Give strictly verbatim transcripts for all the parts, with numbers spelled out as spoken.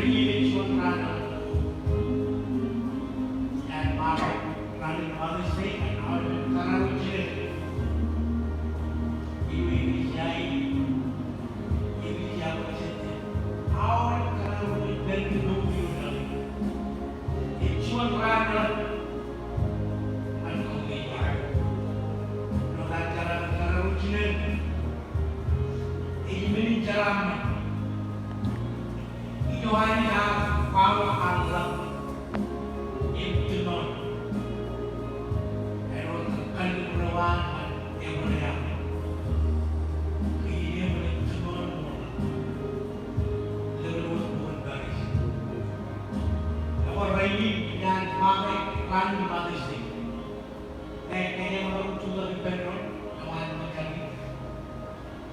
Rainin ej juon raan eḷap. Ej ba raan in Mother's Day, ñan aolep kōrā ro jinen. Ewōr ej iaan, ewōr ej iaan, aolep kōrā ro rej pād ilo ioon. Ej juon raan eḷap. Āinwōt aō kōrā ro jinen. Ej men in jeraaṃṃan. Ijo an ej ba, kwaḷọk an ḷap im tūṃaṃ. Āinwōt kallim̧ur eo an, Ebream. Ke ij ba tūṃaṃ ṃool, lōñ eo an bōk kōn Paris. Ekwe rainin, ñan ba ke raan in Mother's Day. Ñe, ñe eṃṃan, jutak ippān doon, ewōr an ṃōj kaki.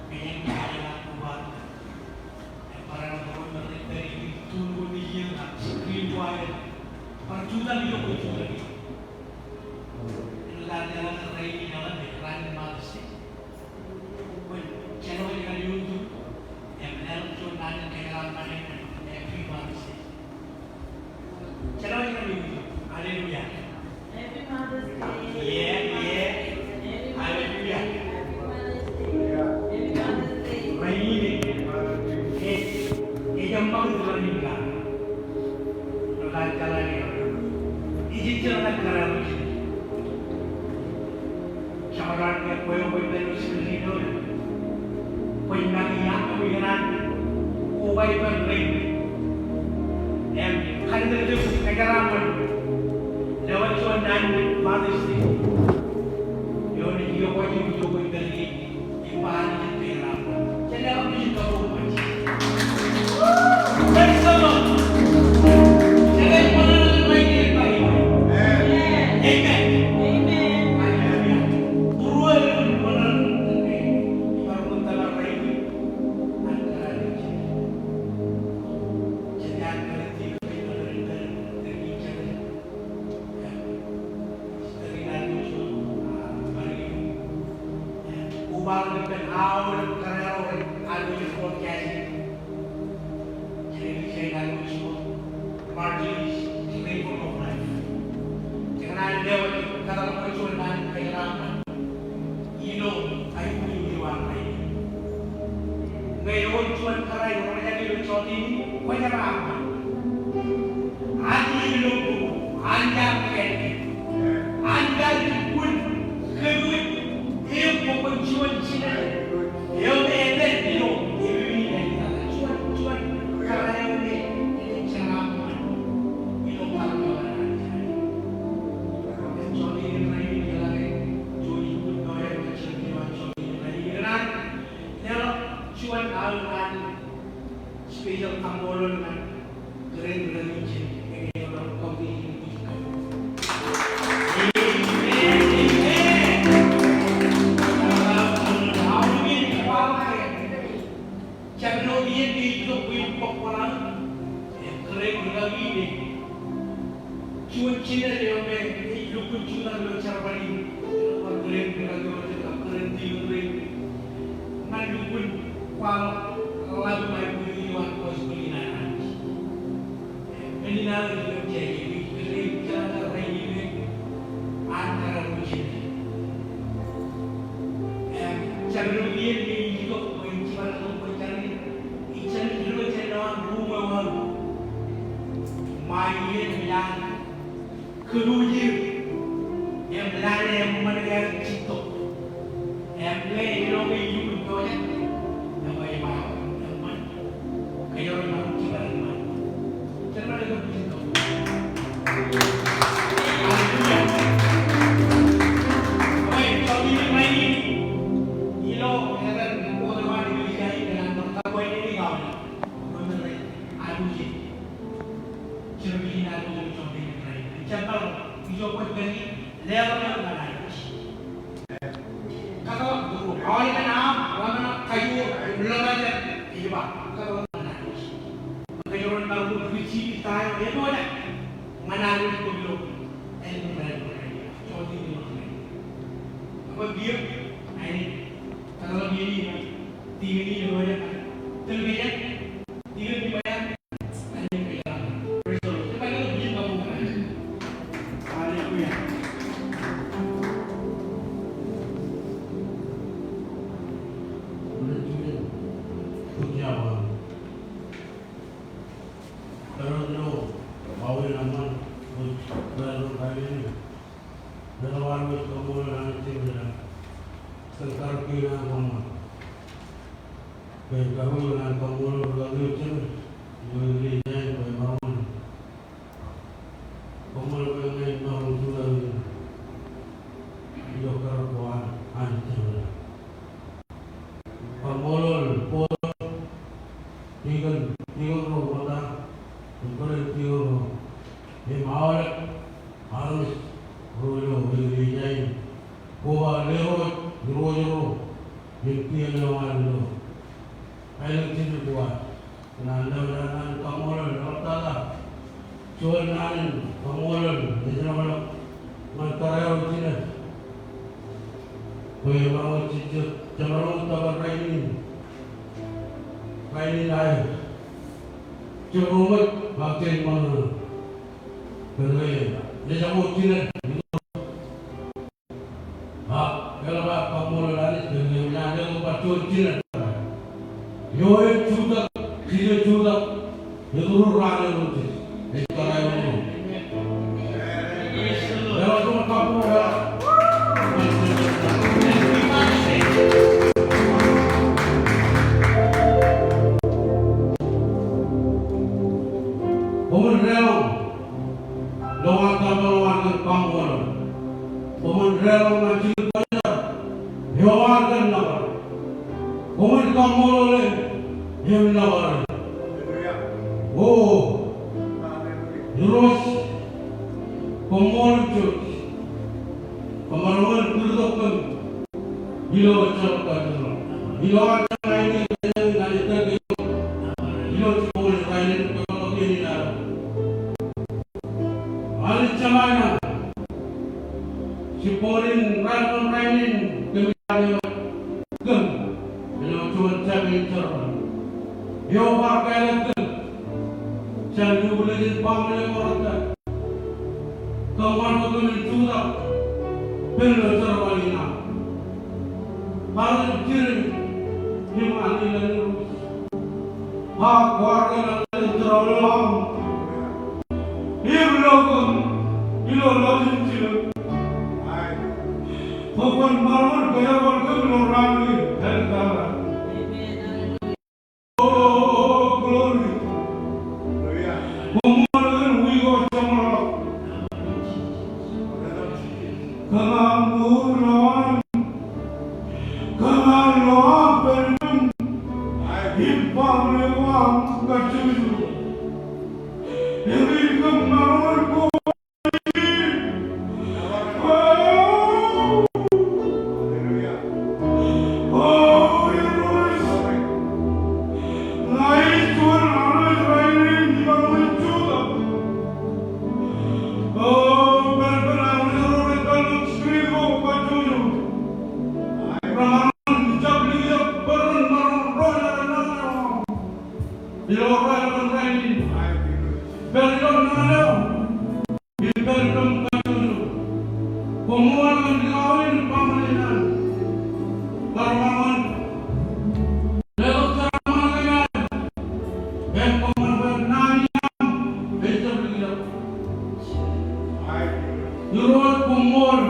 Ñe eṃṃan, jutak ippān doon. Ej barāinwōt ro rej pād ilo tūṃ ko nejien ak screen ko aer. Bar jutak ijo kwōj jutak. Āinwōt an eḷap rainin, eḷap raan in Mother's Day. Kwōn, jeḷā wōj kar YouTube, im leḷọk juon naan in kōjeraaṃṃan, Happy Mother's Day. Jeḷā wōj kar YouTube. Hallelujah. Happy Mother's Day. Yeah, yeah. Hallelujah. Happy Mother's Day. Happy Mother's Day. Rainin, ej, ej eṃṃakūt rainin kar. Ej jab kōrā ro jinen. Jabdewōt ñe kwe eo kwōj pād ilo screen eo, kwōj make iaan, kwōj kōṇaan koba ippān rein. Im kōtdikdik kōjeraaṃṃan. Lewōj juon naan in Mother's Day. Ioon ej iọkwe ijo kwōj pād ie. Koba ippān aolep kōrā ro rej aolep ro kajiṃwe. Jenaaj ilo Martin's River of Life. Jenaaj ilo kōtḷọk juon naan in kōjeraaṃṃan. Ilo aikuj in iwaan rainin. Ñe ewōr juon kōrā eo rej aikuj ilo jota in, kwōjeraaṃṃan. An ilo, an iaan kōn, an iaan kōn, kōn, kōn juon jined eo me etal ilo, ilo, ilo, juon, juon kōrā eo me ej jeraaṃṃan ilo kōrā eo an. Jota in rainin, ilo juon, juon, juon, juon, juon, special kaṃṃoolol ñan kōrā ro rej aikuj. Amen, amen. Jabdewōt iien ej itok bwe in bōk bōḷaḷ im kōrā ro rej aikuj. Juon jined eo me ej lukkuun jutak ilo jerbal in, bar kōrā ro rej aikuj, bar kōrā ro rej aikuj. Ñan lukkuun kwaḷọk ḷap im aikuj eo an gospel in an Anij. Men in an ej itok jān, ej itok jān rainin, an kōrā ro jined. Im jabdewōt iien ej itok bwe in jibadtok bwe jar in, ij jān ilo jān eo an ruuṃ eo an. Ṃae iien eo an kōnooj er im lale eṃṃan ke ej jittok. Im ñe ilo ke ij pojak, ekwe ij ba eṃṃan. Kōjro ej maroñ jibadtok ṃae. Jibadtok ṃae. Hallelujah. Ekwe jota in rainin, ilo etan ko eo an ilo ija in, etan ko eo an ilo ija in. Aolep, ijo kwōj pād ie, leḷọk ñan Anij. Kōtḷọk, aolep aṃ, ḷōmṇak, kajoor, im ḷōmṇak, ej ba, kōtḷọk ñan Anij. Kōjro ej maroñ receive ta eo ej pojak ñan Anij ilo, āinwōt jota in ilo. Ekwe kiiō, āinwōt, kōtḷọk iien in, tikin in ej pojak, tōl kōj, tikin in ej pojak. Ilo wāween eṃṃan, ilo rainin, ilo wāween kaṃṃoolol Anij Jemem, kōn karōk kein an koṃṃool. Kōn karōk kein an koṃṃool, ilo wāween Jemem, ilo wāween Jemem, ilo wāween Koṃṃool bwe ña ij maroñ jutak ilo karōk ko an Anij Jemem. Kaṃṃoolol board, dikon, dikon ro ṃokta, im bōlen dikon ro, im aolep armej ro ilo wāween in, koba lerooj, irooj ro, im kien eo an ilo aelōñ jiljilimjuon. Kōn an ḷōmṇak naan in kaṃṃoolol, ḷaptata juon naan in kaṃṃoolol, ej ḷapḷọk ñan tōre eo jined. Bwe emaroñ jejjet, jemaroñ tōpar rainin, rainin aer. Jemaroñ ej ba kōn ṃōṇōṇō. Kōn ke ejako jined. Ak eḷap aō kaṃṃoolol Anij kōn ke eṃōj an eo bar juon jined. Eo ej jutak, kile jutak, ej tōre raan eo ej, ej tōre eo. Eo ej juon kaṃṃoolol. Koṃwin deḷọñ. Lowaan kaṃṃoolol an kōn kaṃṃoolol. Koṃwin deḷọñ ñan jilkinḷọk eo an kōn nōbar. Koṃwin kaṃṃoolol e im nōbar e. O Irooj, koṃṃool im jouj. Kōṃṃan bwe en kūrtok kōm ilo jab kajjitōk. Ilo an jab aini kōm ñan ippān kōm. Ilo jibboñ rainin kōm ilo kien in ad. Anij Jemem, jibboñ in rainin kōm ilo kōm ilo juon jab in jerbal. Eo bar kāālōt kōm jān lukkuun ej ba ṃōṇōṇō eo rej Kōṃṃan bwe kōmin jutak pen ilo jerbal in aṃ. Bar jirin im anij ilo ruj. Ak kwaar kōṇaan ilo jerbal eo aṃ. Im lo kōm ilo lọjilñiñ. Bwe kwōn maroñ in kōjerbal kōm ilo raan in elōñ. Oh, glory. Koṃṃool kōn wiik ko jeṃḷọk. Kōṃṃan lowaan. Kōṃṃan lowaan pād ippān. Im ba eo aṃ kajjojo. Eñin kōṃṃan lowaan ko Im pād ippān kajjojo. Koṃṃool kōn likao in im baaṃle in an. Kar maroñ in letok jeraaṃṃan kein an. Im koṃṃan bwe naan in aṃ ejjab likjab. Irooj koṃṃool,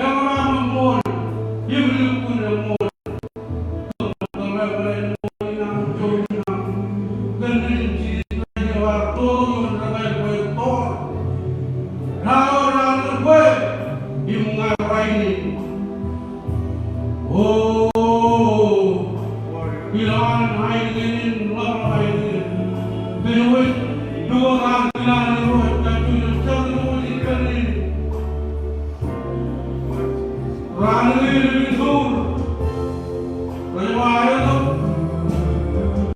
Ebream koṃṃool, im lukkuun koṃṃool. O, ilo an ainikiin in ḷapḷọk ainikiin. Kōn wōt, lukkuun an kilaan Irooj kajjojo, jar Irooj ippān in. Raan in ej ilo ṃour. Rej ba etok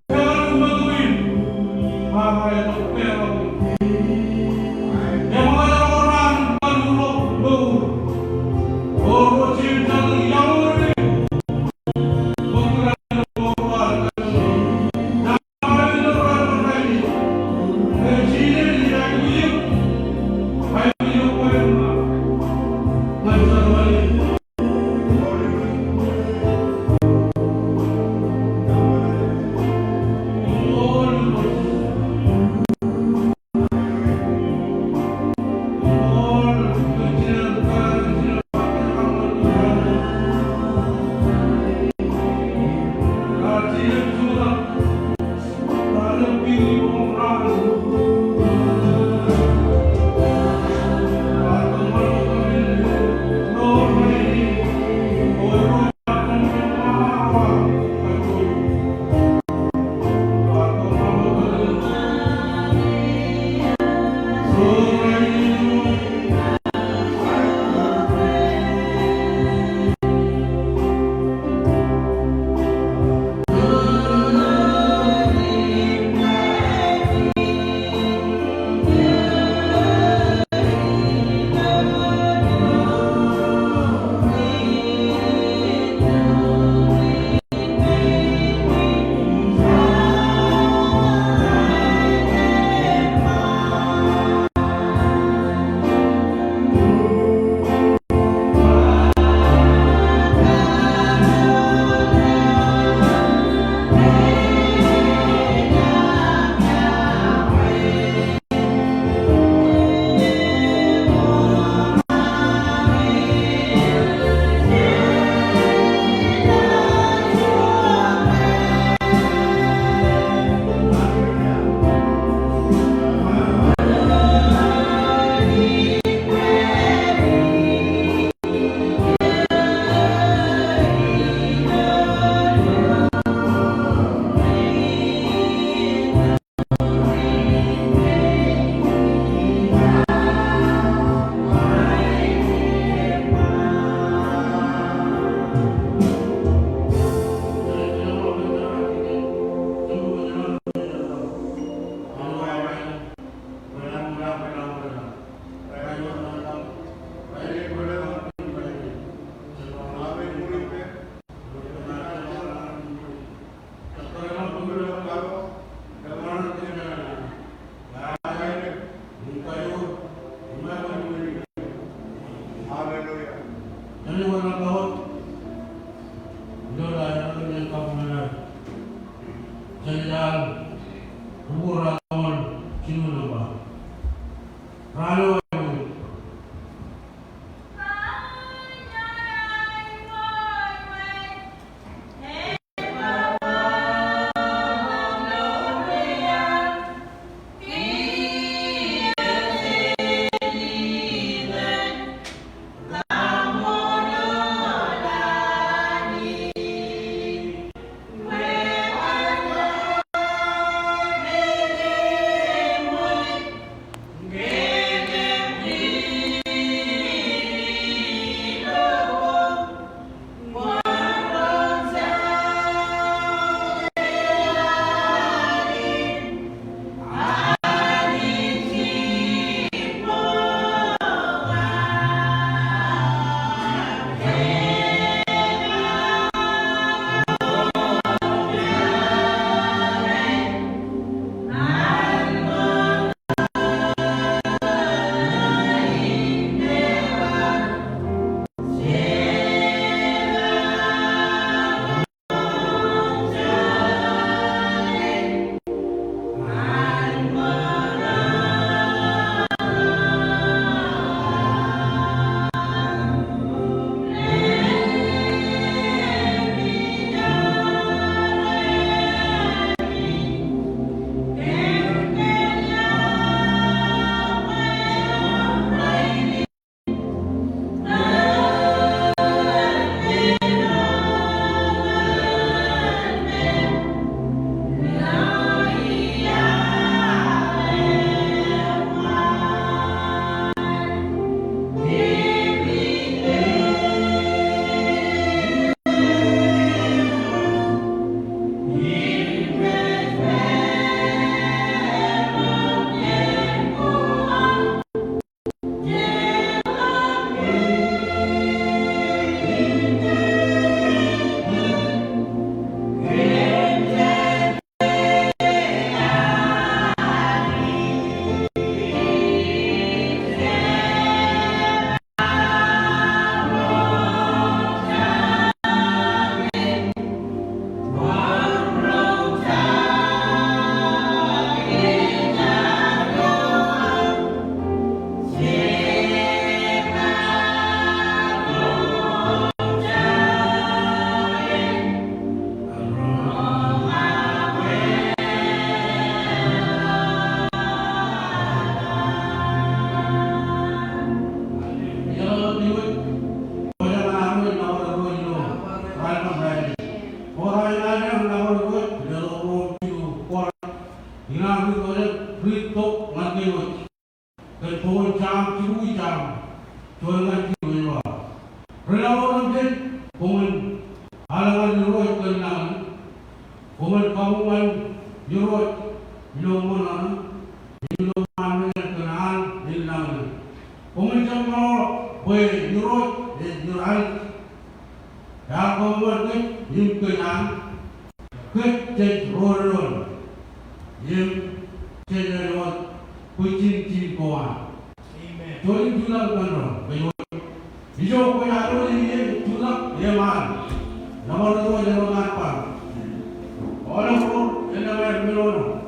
peḷ ṃōttan in. Ba etok peḷ in. Eṃōj raan kaḷoor ṃour. O ro jeiū jar iaḷ in. Bōk raan ṃour. raan eo aikuj. Kōn bok in Sam jibukwi Sam, juon ñan jilu ej ba, ri laḷ otemjej, koṃwin al ñan Irooj kōn lañlōñ, koṃwin kabuñ ñan Irooj ilo ṃōṇōṇō im ilo ṃaan meñe kōn an in lañlōñ. Koṃwin jab maroñ, bwe Irooj ej Irooj. Ear kabuñ ñan kōj im kōj an, kōj jej ro doon im jej āinwōt bwijin jin ko an. Amen. Juon in jutak ñan doon, kōj wōj. Ijo kwōj adwōj ie jutak eṃṃan. Nōbar Irooj eo an bar. Aolep ro ren ṃōṇōṇō.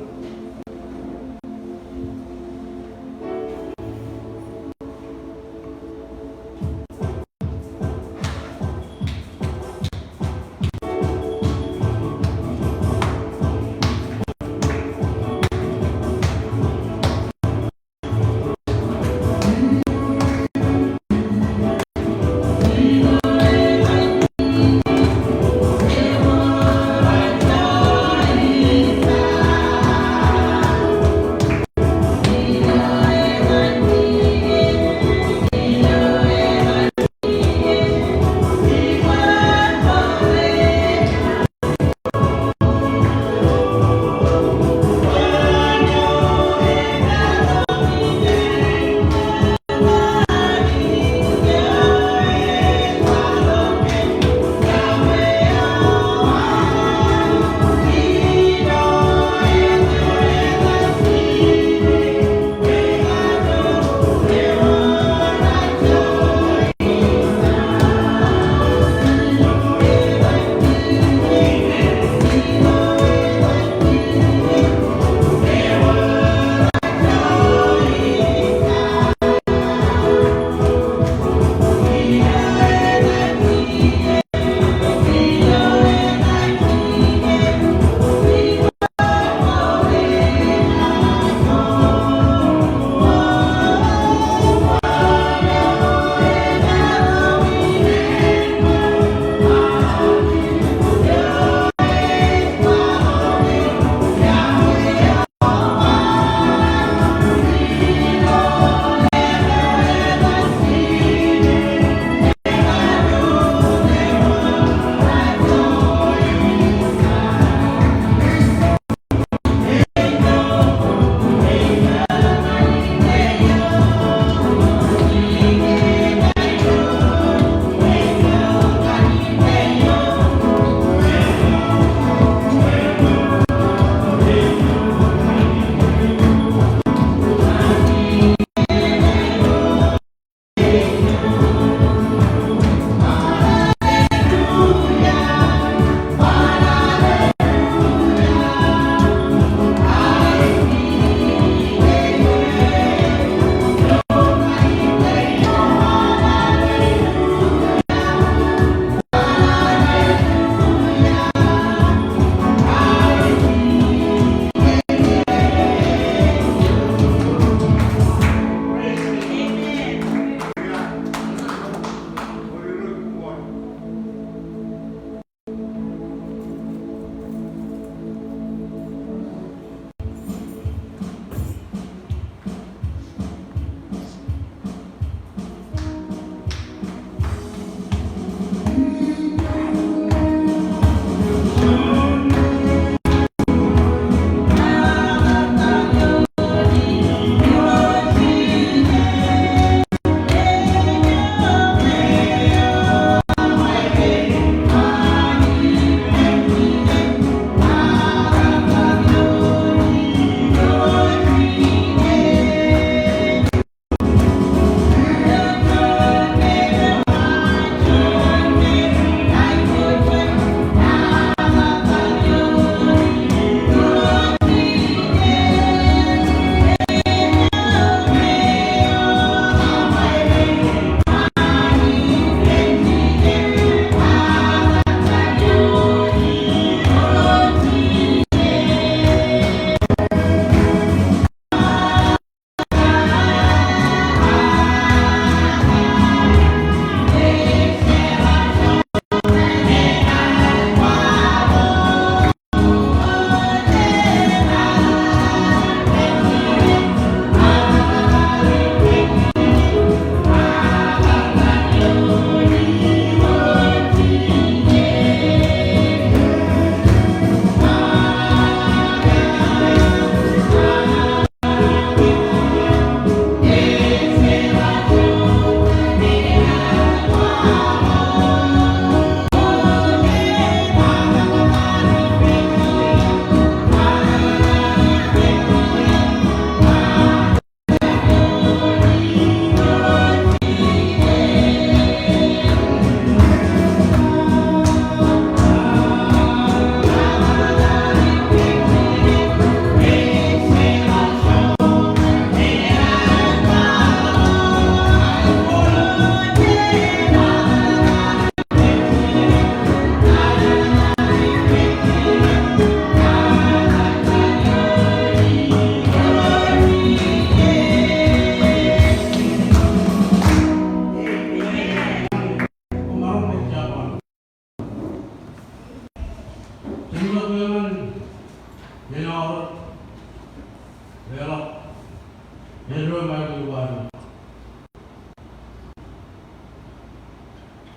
Eddo ṃae ilo uwaak.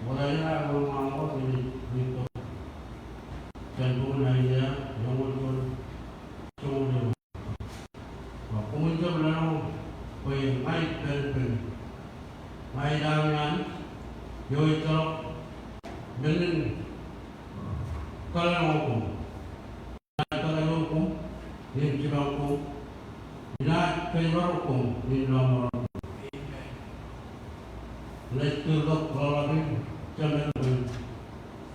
Wōt eo ear ṃōṃaḷ ilo itok jān bok in Aiseia, joñoul juon, joñoul eoon. Ba koṃwin jab lōḷñọñ bwe ña ipepen, ña ilo aṃ eo an, eo ejjeḷọk men in kōḷḷọk koṃ. Inaaj kōtḷọk koṃ im jipañ koṃ. Inaaj kōjparok koṃ im lọmọọr koṃ. Amen. Inaaj tōl tok ḷọk im jab men in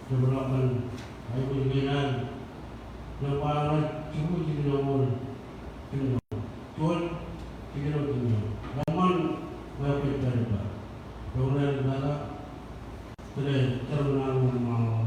jab ḷọk men. Aikuj kein an Nōṃba eo an, jibukwi jiljino ṃool jiljino. Juon jiljino jiljino. Eṃṃan ṃweo kōj pād ippa. Eor eo an tata. Tōre, tōre ṃōṇōṇō.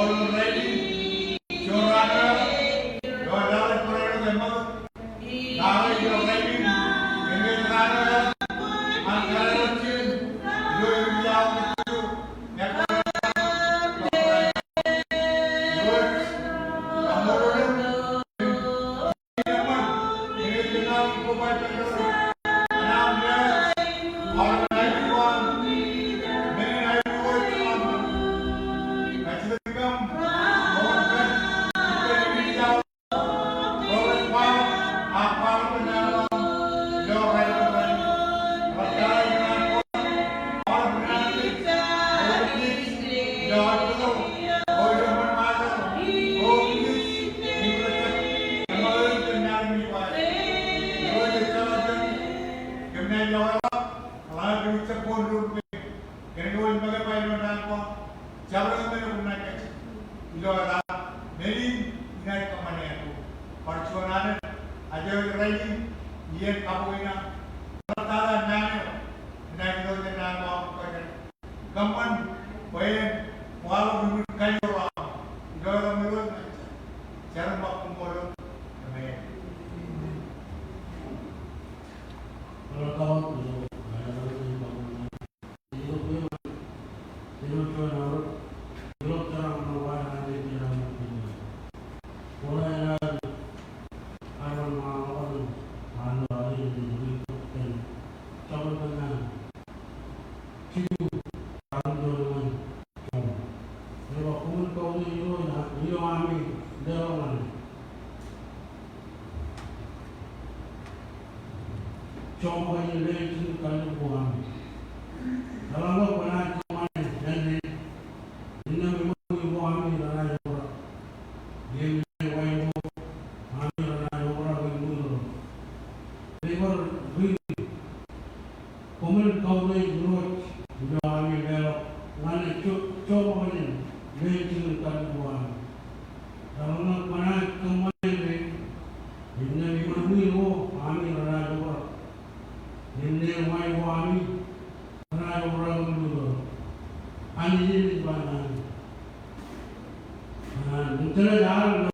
Kōn ke wōj make ba ilo naan ko, jabdewōt men eo kwōnaaj kajjitōk. Ilo etan, men in inaaj kōṃṃane āinwōt. Bar juon alen, ajewōj rainin, iien kabuñ in aṃ. Eḷaptata naan eo enaaj lo jān naan ko aṃ kōjatdikdik. Kōṃṃan bwe en waḷọk iṃōn kajoor eo aṃ. Ilo etan Irooj ñan jar. Jar im ba koṃṃool. Amen. Joñak in leen jikin kalliṃur ami. Eḷaññe kwōnaaj kōṃṃane āindein, innām iṃōn ṃwiin ko ami renaaj obrak. Im ṃwiin wāween ko ami renaaj obrak im ṃwiin ro. Ej bar ri Koṃwin kautiej Irooj ilo ami leḷọk ñan e jo-, joñak in leen jikin kalliṃur ami. Eḷaññe kwōnaaj kōṃṃane āindein, innām iṃōn ṃwiin ko ami renaaj obrak. Im leen wāween ko ami renaaj obrak im ṃwiin ro. Anij in ej ba naan in. Im jenaaj al ilo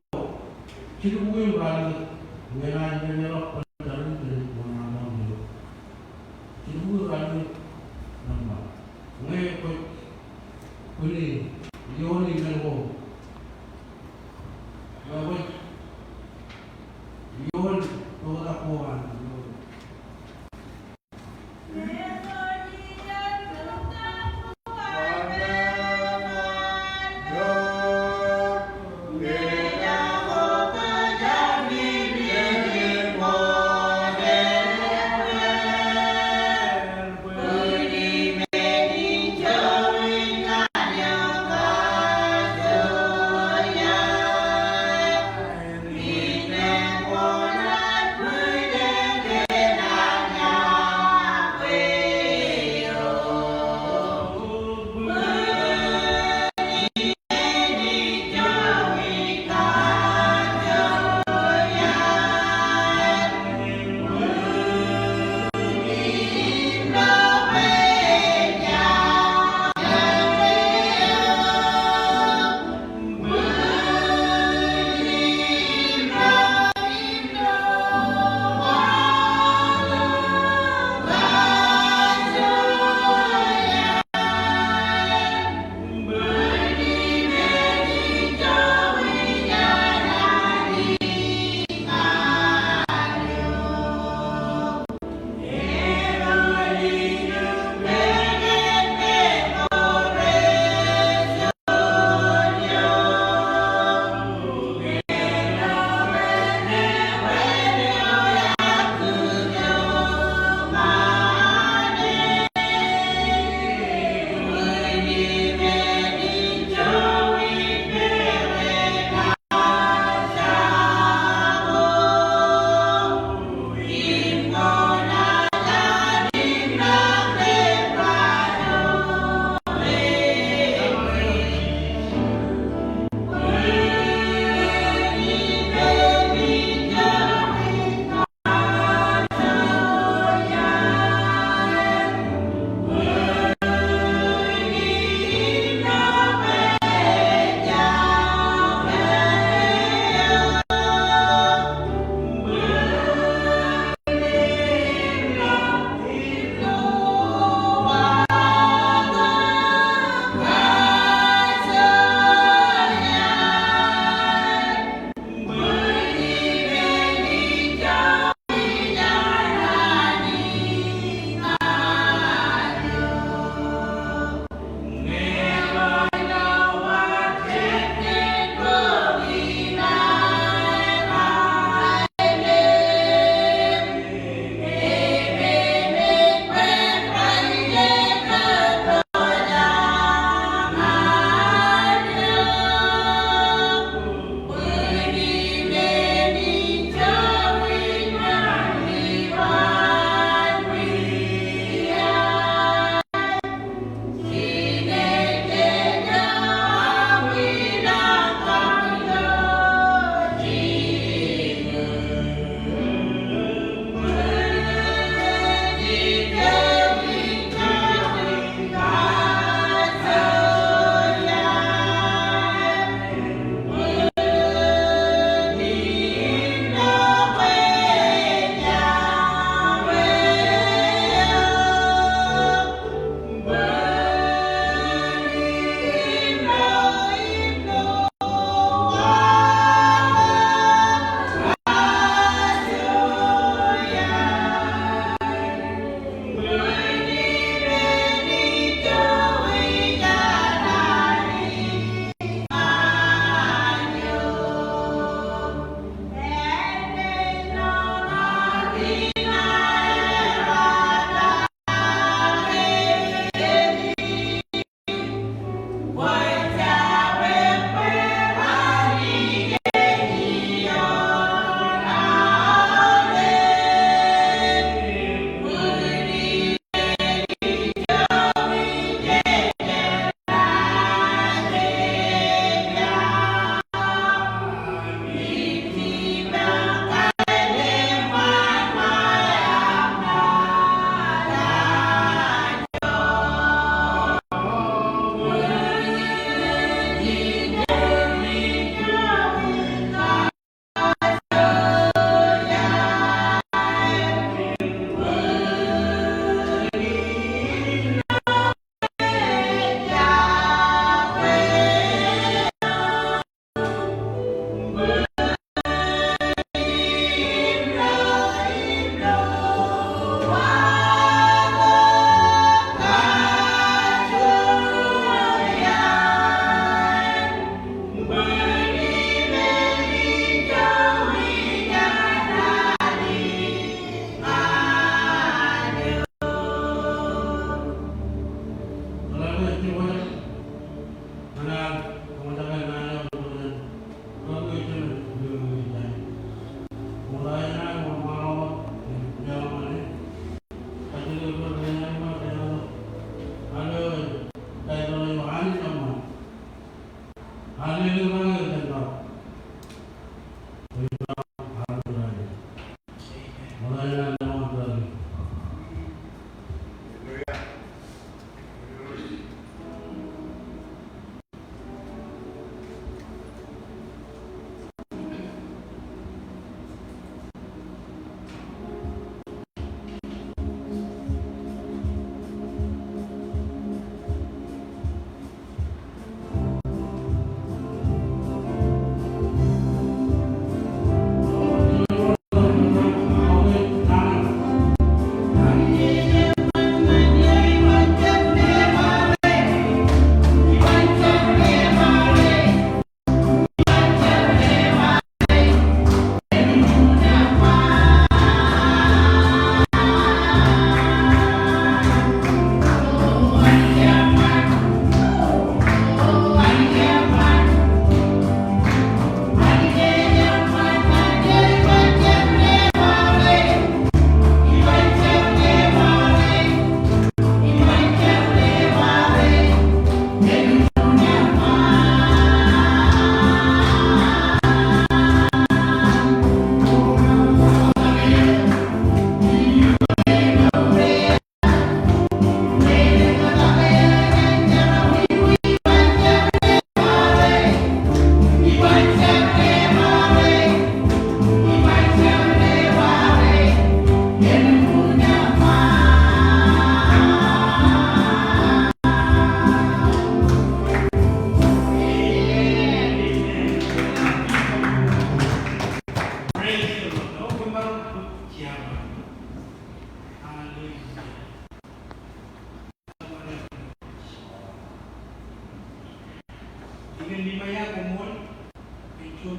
Jibukwi im Ralitōk, ñe enaaj leḷọk bwe jar in jenaaj kōṇaan ilo Jibukwi im Ralitōk nōṃba. Ñe kwōj kūni ioon iien ko, ñe kwōj ioon tok ko an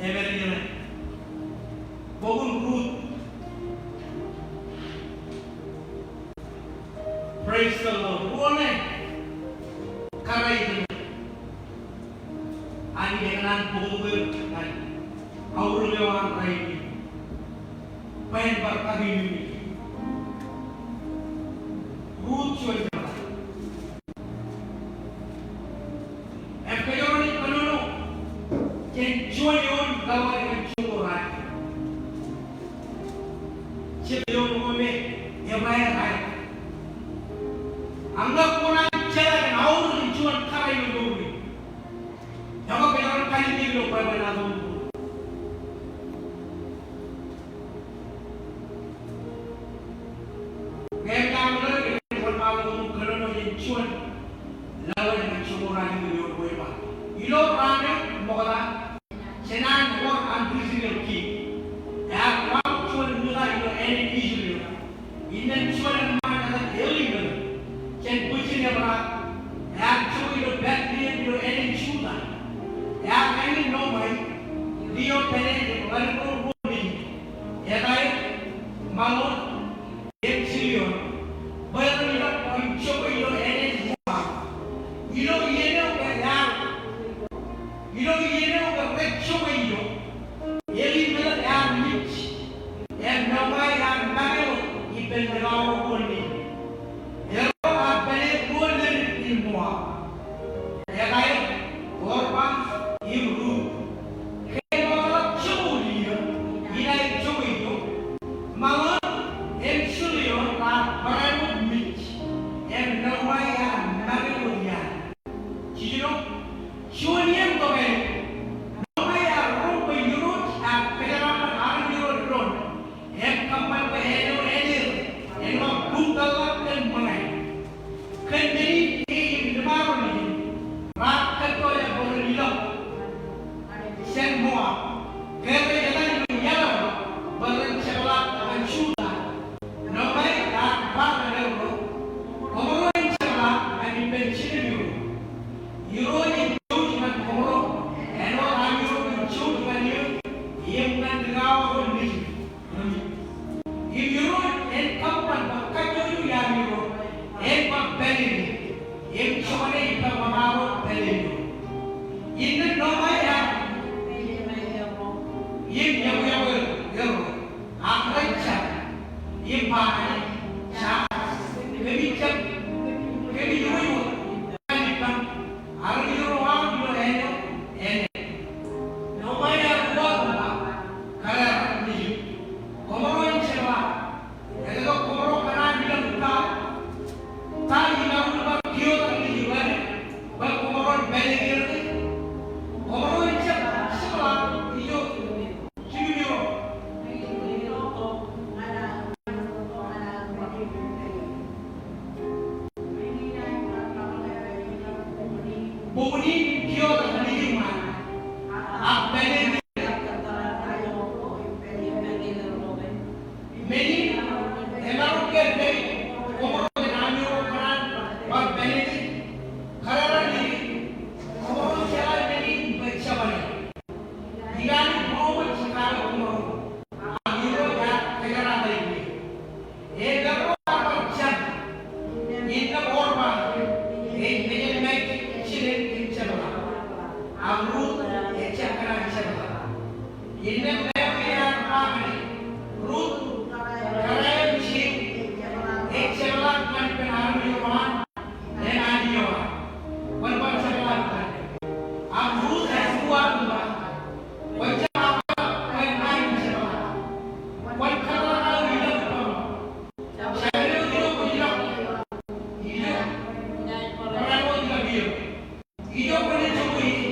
emān iien eo. Bok in Ruth. Praise the Lord. Ruo ṇe kōrā ijin. Ak ij kōṇaan bōk bwe ej aorōk eo an rainin. Bwe en bar kakememej. Ruth juon jebta. Im kōjro naaj kōnono jān juon Ṃokta, jān an wōr an ri-Israel kiiō. Ear waḷọk juon ṃōta ilo ānen Israel. Innām juon eṃṃaan etan Elimelek. Jān bwijin Ebraham. Ear jokwe ilo Betlehem ilo ānen Juda. Ear āñin Naomi. Ri eo pād ie im ḷaddik ro ruo nejin. Etaer, Maon, im Jilion, bwe ren ilọk im jokwe ilo ānen Moab. Ilo iien eo ke ear, ilo iien eo ke rej jokwe ilo, Elimelek ear mej, im Naomi ear make wōt ippān likao ro ruo nejin. Erro ear pād ie ruo leddik in Moab. Etaer, Orpa im Rut. Ke ṃōkaj jokwe ilo, inaaj jokwe ilo. Maon im Jilion raar barāinwōt mej, im Naomi ear make wōt iaan. Jiljino, juon iien tokālik, Naomi ear roñ bwe Irooj ear kōjeraaṃṃan armej ro doon. Im kōṃṃan bwe āne eo āneer en ḷak bukpeḷḷọk kōn ṃōñā. Kōn men in e im liṃaro nejin raar kōttoḷọk bwe ren ilọk jān Moab, ke rej etal ilo iaḷ eo bwe ren jepḷaak ñan Juda. Naomi ear ba ñan erro, koṃro en jepḷaak ñan ippān jiljilimjuonñoul. Irooj en jouj ñan koṃro, āinwōt ami ro en jouj ñan eō im ñan likao ro nejin. Im Irooj en kōṃṃan bwe kajjojo iaami ro en bar pālele, im joñan e ippa ṃōṃaro pālele ro. Innām Naomi ear, im yokwe erro, ak rej jab, im ba ñan e, Jab, kōmij jab, kōmij wōj wōt, kōmij ban armej ro aṃ ilo āne eo āneer. Naomi ear uwaak im ba, Kōrā, armej ro, koṃro en jepḷaak. Etke koṃro kōṇaan ilọk ta? Ta eo aṃ bar kiiō ta ilo āne bwe koṃro en pālele er ke? Koṃro en jab jepḷaak ijo. Jilu eo. Bok in kiiō ta ilo āne, ak pālele. Men in, emaroñ ke men in, koṃro jān ami ro kōṇaan bar pālele, kōrā men in, koṃro jeḷā men in bwe jabdewōt. Ikōṇaan bōk men in kōṃro, ak Irooj ear kōjeraaṃṃan e. Im erro ear bar jar, innām Orpa ej mejān Moab jilen im jepḷaak, ak Rut ejjab kōṇaan jepḷaak. Innām Naomi ear ba ñan e, Rut, kōrā eo ej jepḷaak ñan ippān armej ro an, im anij eo an. Kwōn bar jepḷaak ñan e. Ak Rut ear uwaak im ba, Kwōn jab aō bwe ña in jepḷaak. Kwōn kōtḷọk aō ilọk ippaṃ. Jabdewōt ijo kwōj ilọk, ijo barāinwōt ilọk eō. Ijo kwōnaaj jokwe ie,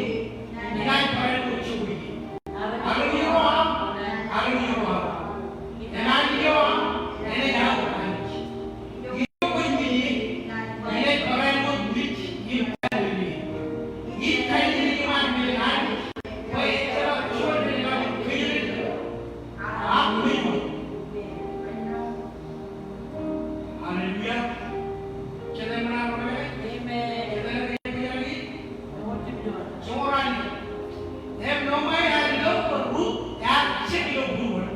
inaaj barāinwōt jokwe ie. Armej ro aṃ, armej ro aō. Im anij eo aṃ, enaaj aō Anij. Ijo kwōj mej ie, inaaj barāinwōt mej im kalimjek ie. Ij kalimjek eok ñan Anij bwe ejjeḷọk juon men eo ej kōjatdikdik ak mej wōt. Hallelujah. Jete ṃōṇōṇō ṇe? Amen. Jete ṇe? Joñoul ralitōk. Im Naomi ear lo bwe Rut ear jab ilo būruon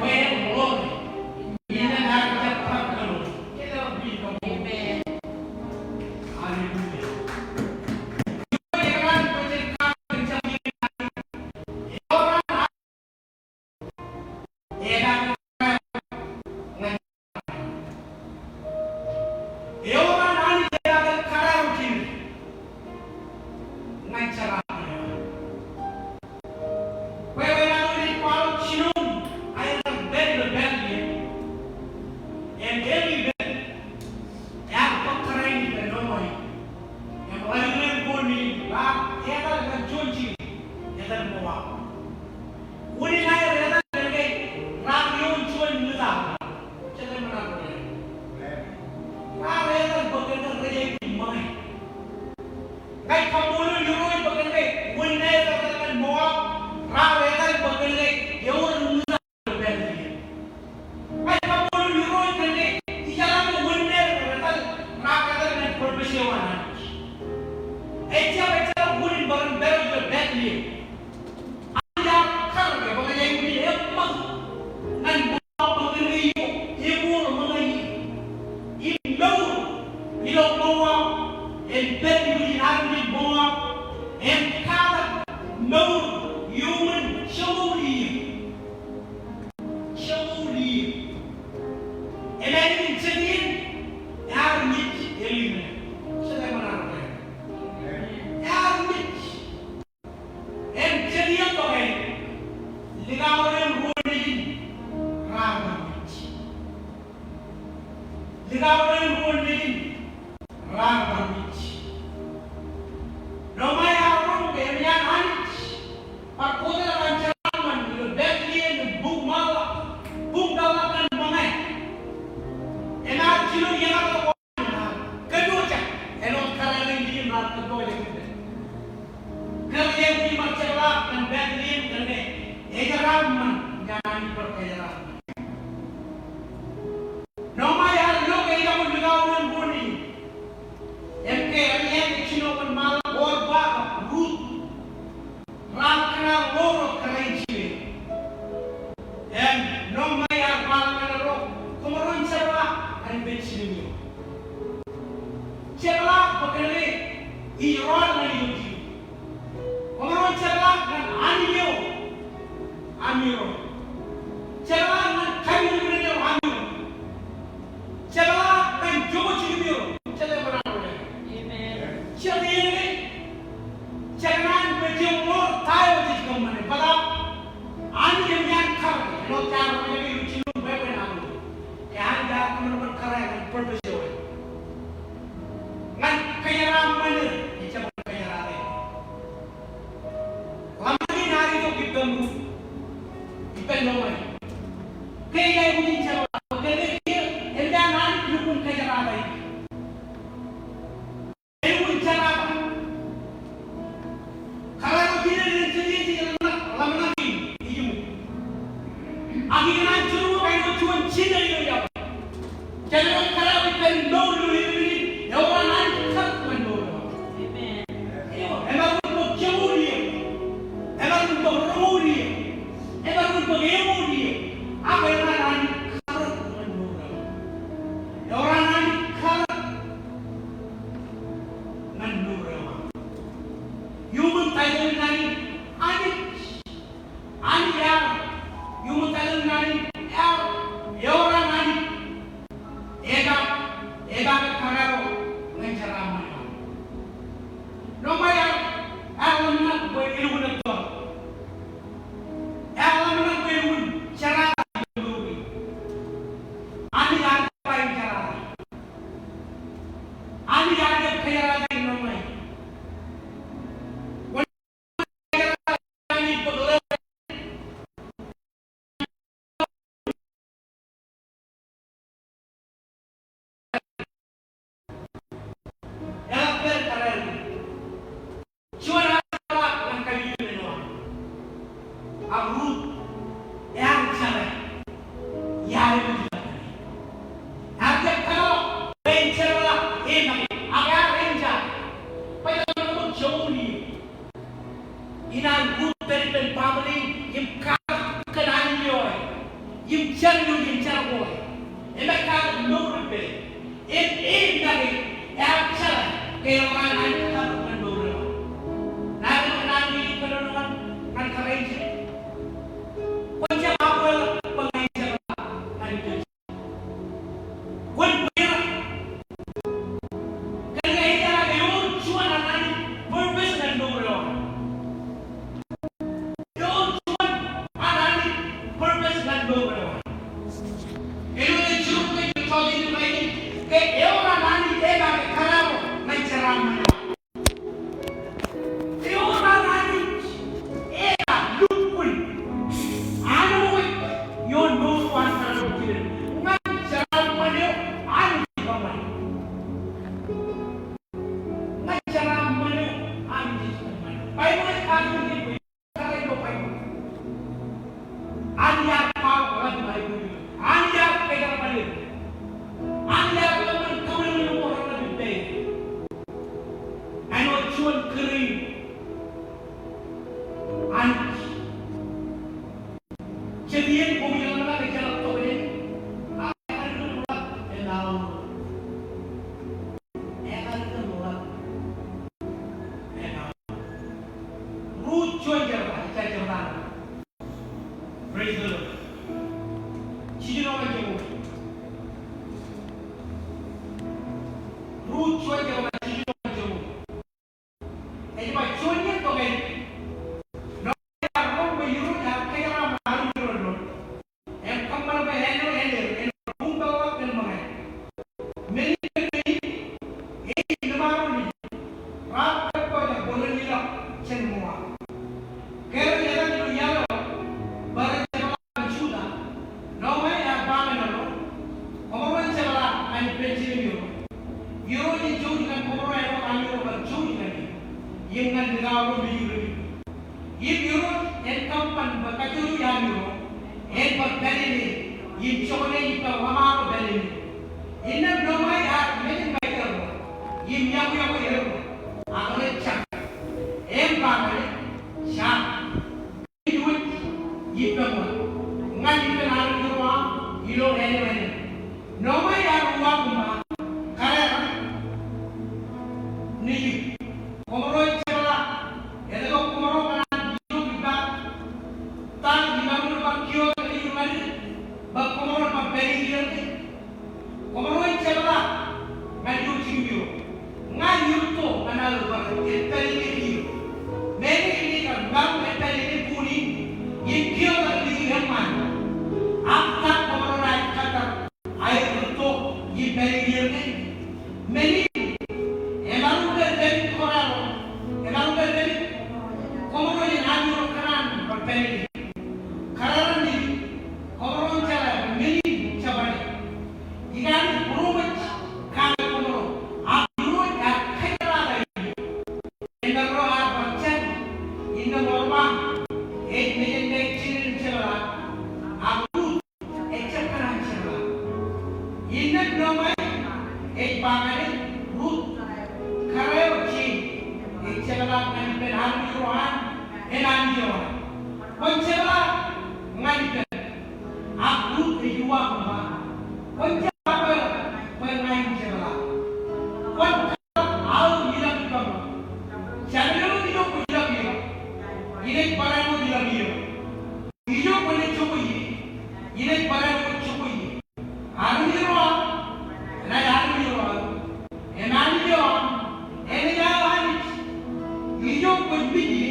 bwe en ḷoore. Innām ear jab bar kōnono. Amen. Hallelujah. Eor an Anij epaak kōrā eo ijin ñan jeraṃṃan eo an. Bwe enañin ej kwaḷọk jinoin aer pād ilo Betlehem, im Elimelek ear bōk kōrā in ippān Naomi, im ḷaddik ro ruo nejin, raar etal ñan juon jikin etan Moab. Unin aer etal kōn ke raar ioon juon ṃōttan. Jete ṃōṇōṇō ṇe? Raar etal bwe kōn ke rej aikuj ṃōñā. Ña ij kaṃṃoolol Irooj bwe kōn ke unin aer etal Likao eo an ruo nejin raar bar wōj. Likao eo an ruo nejin raar bar wōj. Naomi ear roñ ke eṃōj an Anij bar kōtḷọk an jeraaṃṃan ilo Betlehem im bōk ṃaanḷọk, bōk ṃaanḷọk ñan ṃōñā. Im ear jino iien eo kōpojak āinwōt kōrā eo an Anij im raar kōpojak ippaṃ. Kōrā eo an Anij bar jepḷaak ñan Betlehem kōn ke ejeraaṃṃan ñan Anij bar kōjeraaṃṃan. Naomi ear lo ke ejako likao eo an ruo nejin. Im ke ear jino kōn ṃaanḷọk Orpa kab Rut. Raar kōṇaan ḷoor kōrā in jimeeḷ. Im Naomi ear kwaḷọk ñan erro, koṃaroñ jepḷaak ñan ippān jiljilimjuonñoul. Jepḷaak bwe kōnke ij rọọl ñan ijo jilu. Koṃaroñ jepḷaak ñan anij eo ami rọọl. Jepḷaak ñan kajujukunen eo ami rọọl. Jepḷaak ñan jokjokimjuonñoul. Jete bar ḷọk. Amen. Jete eo, jekōṇaan bwe jeṃḷọk ta eo jej kōṃṃane. Bōtab Anij eṃōj an kar, āinwōt jaar roñjake ilo jiljilimjuonñoul bwebwenato. Ke Anij ear kōṃṃan bwe kar ñan purpose eo. Ñan kōjeraaṃṃan er, ejjab kōjeraaṃṃan er. Ḷōmṇak in ear itok ippān Rut, ippān Naomi. Ke ej aikuj in jepḷaak, ke ej, eṃōj an Anij lukkuun kōjeraaṃṃan. Elukkuun jeraaṃṃan. Kōrā eo an Anij ej ḷōmṇak, ḷōmṇak in, ej iṃōj. Ak ikōṇaan jino kain eo juon jino eo ej Kōn ke kōrā eo ej pād mour ilo evening in, eor an Anij karōk ñan mour eo aṃ. Amen. Eo, emaroñ in bōk joñoul iiō. Emaroñ in bōk roñoul iiō. Emaroñ in bōk eoon iiō. Ak eor an Anij karōk ñan mour eo aṃ. Eor an Anij karōk ñan mour eo aṃ. Iuṃwin title in Anij, Anij. Anij ear, iuṃwin title in Anij ear, eor an Anij. Epaak, epaak kōrā eo ñan jeraaṃṃan eo. Naomi ear, ear ḷōmṇak bwe elukkuun etto. Ear ḷōmṇak bwe elukkuun jerata. Anij ear kōjerata. Anij ear kōjerata Naomi. Juon ear jepḷaak ñan kajujukunen eo an. Ak Rut, ear jeḷā. Ear jepḷaak. Ear jepḷaak, bwe en jepḷaak, e make, ak ear enjoy. Bwe emaroñ in bōk joñoul iiō. Inaaj kut pād ippān baaṃle in im katak kōn anij eo aō, im jar eo im jar ko aō. Im ekatak mour ippāer. Im e make ear jeḷā ke eor an Anij karōk ñan mour eo aō. Ña ij kōnono ñan, ñan kōrā in jilu. Kwōn jab abuelḷọk bwe ña ij jepḷaak ñan ippān Kwōn bōk. Kōn ke ej ba eor juon an Anij purpose ñan mour eo aṃ. Eor juon an Anij purpose ñan mour eo aṃ. Āinwōt ej jiroñ ke ej jọteen in ba ke eor an Anij epaak kōrā eo ñan jeraaṃṃan eo aṃ. Eor an Anij epaak lukkuun anwōj ioon mour eo an kōrā eo kilen. Ñan jeraaṃṃan eo Anij ej kōṃṃane. Ñan jeraaṃṃan eo Anij ej kōṃṃane. Baibōḷ ej katakin kōj bwe kōrā eo Baibōḷ. Anij ear kwaḷọk ḷọk Baibōḷ. Anij ear kōjeraaṃṃan er. Anij ear kōṃṃan kōṃṃan eo rej ḷap ippāer. Āinwōt juon kūr in Anij. Jet iien bok in Ḷōmṇak ej ḷap tok in. Ak ekar kōn ḷap, ekar kōn ḷap. Ekar kōn ḷap. Ekar. Rut juon jerbal, ejja jerbal. Praise the Lord. Jiljino ñan joñoul. Rut juon jerbal, jiljino ñan joñoul. Ej ba juon iien bōk āne. Naomi ear roñ bwe Irooj ear kōjeraaṃṃan bwe kajjojo iaami ro en bar pālele im jokwane ippaṃ ḷōṃaro pālele. Innām Noṃai ear mejān ṃajeḷ ro im yokwe er ro ak rej jab. Im ba ñan e, jab. Ej wōj ippaṃ ḷọk ñan ippān armej ro aṃ ilo āne āne. Noṃai ear uwaak im ba, kadeḷọñ, nejū, koṃro ej jepḷaak. Etke koṃro kōṇaan itok ippa ta imaroñ in bar kiiō nejū ñan e bwe koṃro bar pālele er ke? Koṃro ej jepḷaak ñan ilo jikū eo. Ña ij rūtto ñan aō bar epālele kiiō. Meñe ij kar maroñ epālele bun in im kiiō ḷọk nejū eṃṃan. Ak ta koṃro naaj kōttar aer rūtto im pālele er ke? Men in emaroñ ke dāpij kōrā ro, emaroñ ke dāpij, koṃro ej ami ro kōṇaan bar pālele. Kōrā ro nejū, koṃro jeḷā men in jabdewōt. Ikōṇaan būroṃōj kake koṃro, ak Irooj ear kōjeraak aō. Emaroñ bar jar, innām eo ej mejān ṇe ej jepḷaak, ak Rut ejjab kōṇaan jepḷaak. Innām Noṃai ej ba ñan e, Rut, kōrā eo jein ej jepḷaak ñan ippān armej ro an im Anij eo an. Kwōn jepḷaak ñan ippān. Ak Rut ej uwaak im ba, kwōn jab ba bwe ña in jepḷaak. Kwōn kōḷḷā aō ilọk ippaṃ ḷọk. Jabdewōt ijo kwōj ilọk ie, inaaj barāinwōt ilọk eō. Ijo kwōnaaj jokwe ie, inaaj barāinwōt jokwe ie. Armej ro aṃ enaaj armej ro aō. Im Anij eo aṃ enaaj aō Anij. Ijo kwōj mej ie,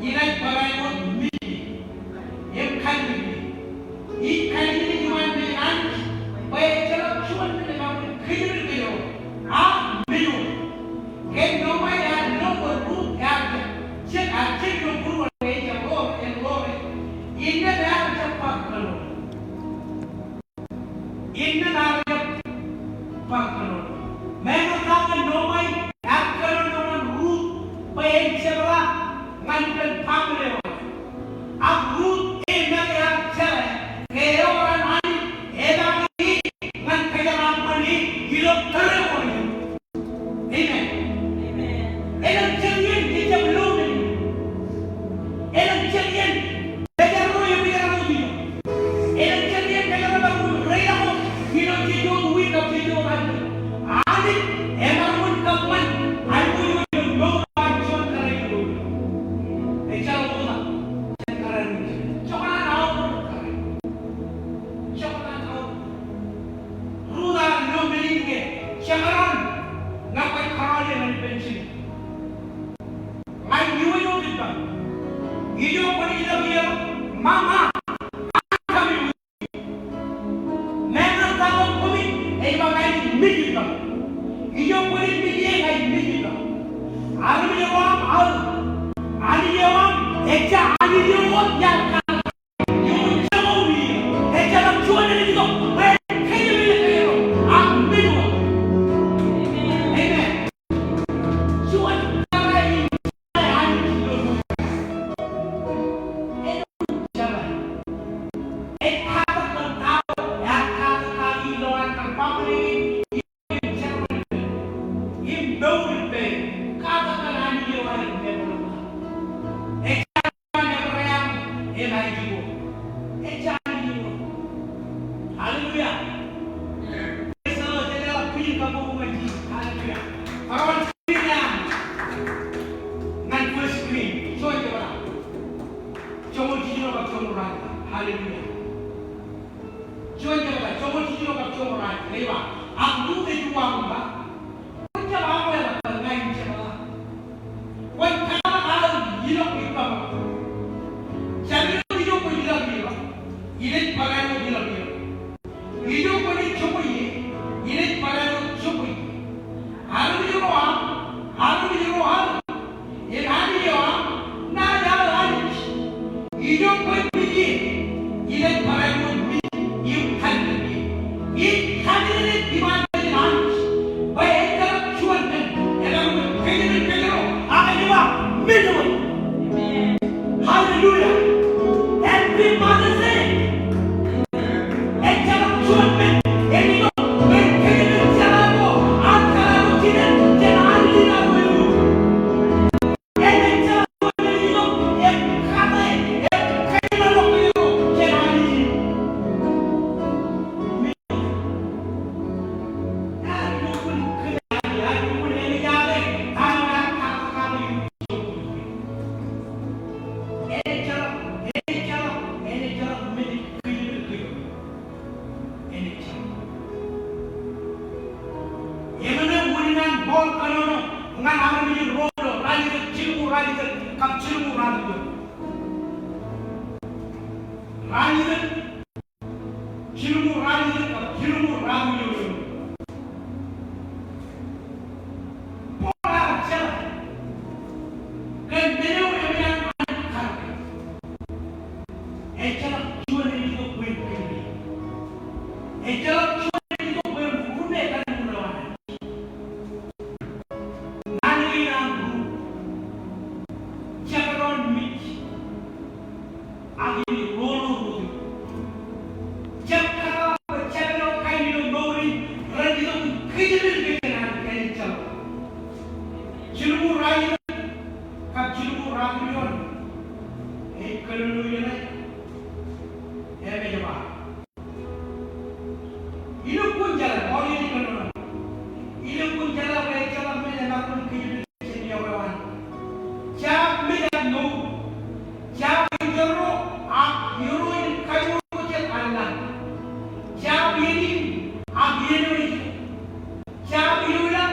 inaaj barāinwōt mej ie im kallimjek ie. Ij kallimjek iṃaan mejān Anij bwe ejjeḷọk juon men emaroñ in kōjatdikdik ro ak mej wōt. Kōn Noṃai ear lo bwe Rut ear jab, jab, ear jab ilo būruon eo ejjab ḷoor, ejjab ḷoor. Innām ear jab bar kōnono. Innām ear jab bar kōnono. Meñe ta ñan Noṃai ear kōnono ñan Rut bwe en jepḷaak ñan ippān baaṃle eo. Ak Rut ej make ear jeḷā ke ewōr an Anij epaake e ñan kōjeraaṃṃan e ilo tōre ko. Amen. Elōñ jet iien ejjab lo men. Elōñ jet iien kōjeraṃṃan eo ej kōjeraṃṃan eo. Elōñ jet iien kōjeraṃṃan eo ej kōjeraṃṃan eo. Ilo jeje wōt wiik kab jeje wōt anniṃ, Anij emaroñ in kōṃṃan aiboojoj ilo mour an juon kōrā eo. Ejjeḷọk ḷọk jet kōrā eo. Jekōṇaan aolep kōrā. Jekōṇaan aolep. Rut ear lo men in ke jekōṇaan ñan kōrā eo ñan ippān Jemem. Ña in iwōj wōt ippaṃ. Ijo kwōnaaj ilọk ie, ṃaṃa, I'm coming with you. Meñe ta eo kwōmej, ej ba ña in mej ippaṃ. Ijo kwōnaaj mej ie, ña in mej ippaṃ. Armej eo aṃ aō. Anij eo aṃ ejja Anij eo wōt iaar kar Amen. Hallelujah. Praise the Lord. Hallelujah. Hallelujah. Ñan verse three. Juon jebta. Joñoul jiljino kab joñoul ralitōk. Hallelujah. Juon jebta, joñoul jiljino kab joñoul ralitōk. Ej ba, ak Rut ej uwaak im ba, kwōn jab aṃ ḷọk ña in jepḷaak. Kwōn kōḷḷā aō ilọk ippaṃ ḷọk. Jab ilo ijo kwōj ilọk ie ḷọk, inaaj barāinwōt ilọk eō. Ijo kwōnaaj jokwe ie, inaaj barāinwōt jokwe ie. Armej ro aṃ, armej ro aṃ, im Anij eo aṃ, naaj aō Anij. Ijo kwōnaaj mej ie, inaaj barāinwōt mej ie im kallimjek ie. Ij kallimjek iṃaan mejān Anij bwe ejjeḷọk juon men emaroñ in kōjatdikdik ro, ak ej ba mej wōt. Hallelujah. Ralitōk, jilñuul ralitōk kab jilñuul ratimjuon. Paul ear jeḷā kōn men eo eṃōj an Anij kar. Ejjeḷọk juon ej itok bwe en kōjepel. Ejjeḷọk juon ej itok bwe en ruo ñan ṃwiin eo an Anij. Naan kein an ruo. Jekdọọn mej ak ej roñoul ruo. Jab kōtḷọk bwe jabdewōt kain ilo mour in ren itok im kōjepel kōj jān Anij, ejjeḷọk. Jilñuul ralitōk kab jilñuul ratimjuon ej kōnono ijeṇe. Im ej ba, ilukkuun jeḷā, Paul ej kōnono, ilukkuun jeḷā bwe ejjeḷọk mej emaroñ in kōjepel jān yokwe eo an. Jab mej ak mour. Jab ejjeḷọk ak irooj in kajoor jet an lañ. Jab iien in ak iien eo ej Jab ilo ilañ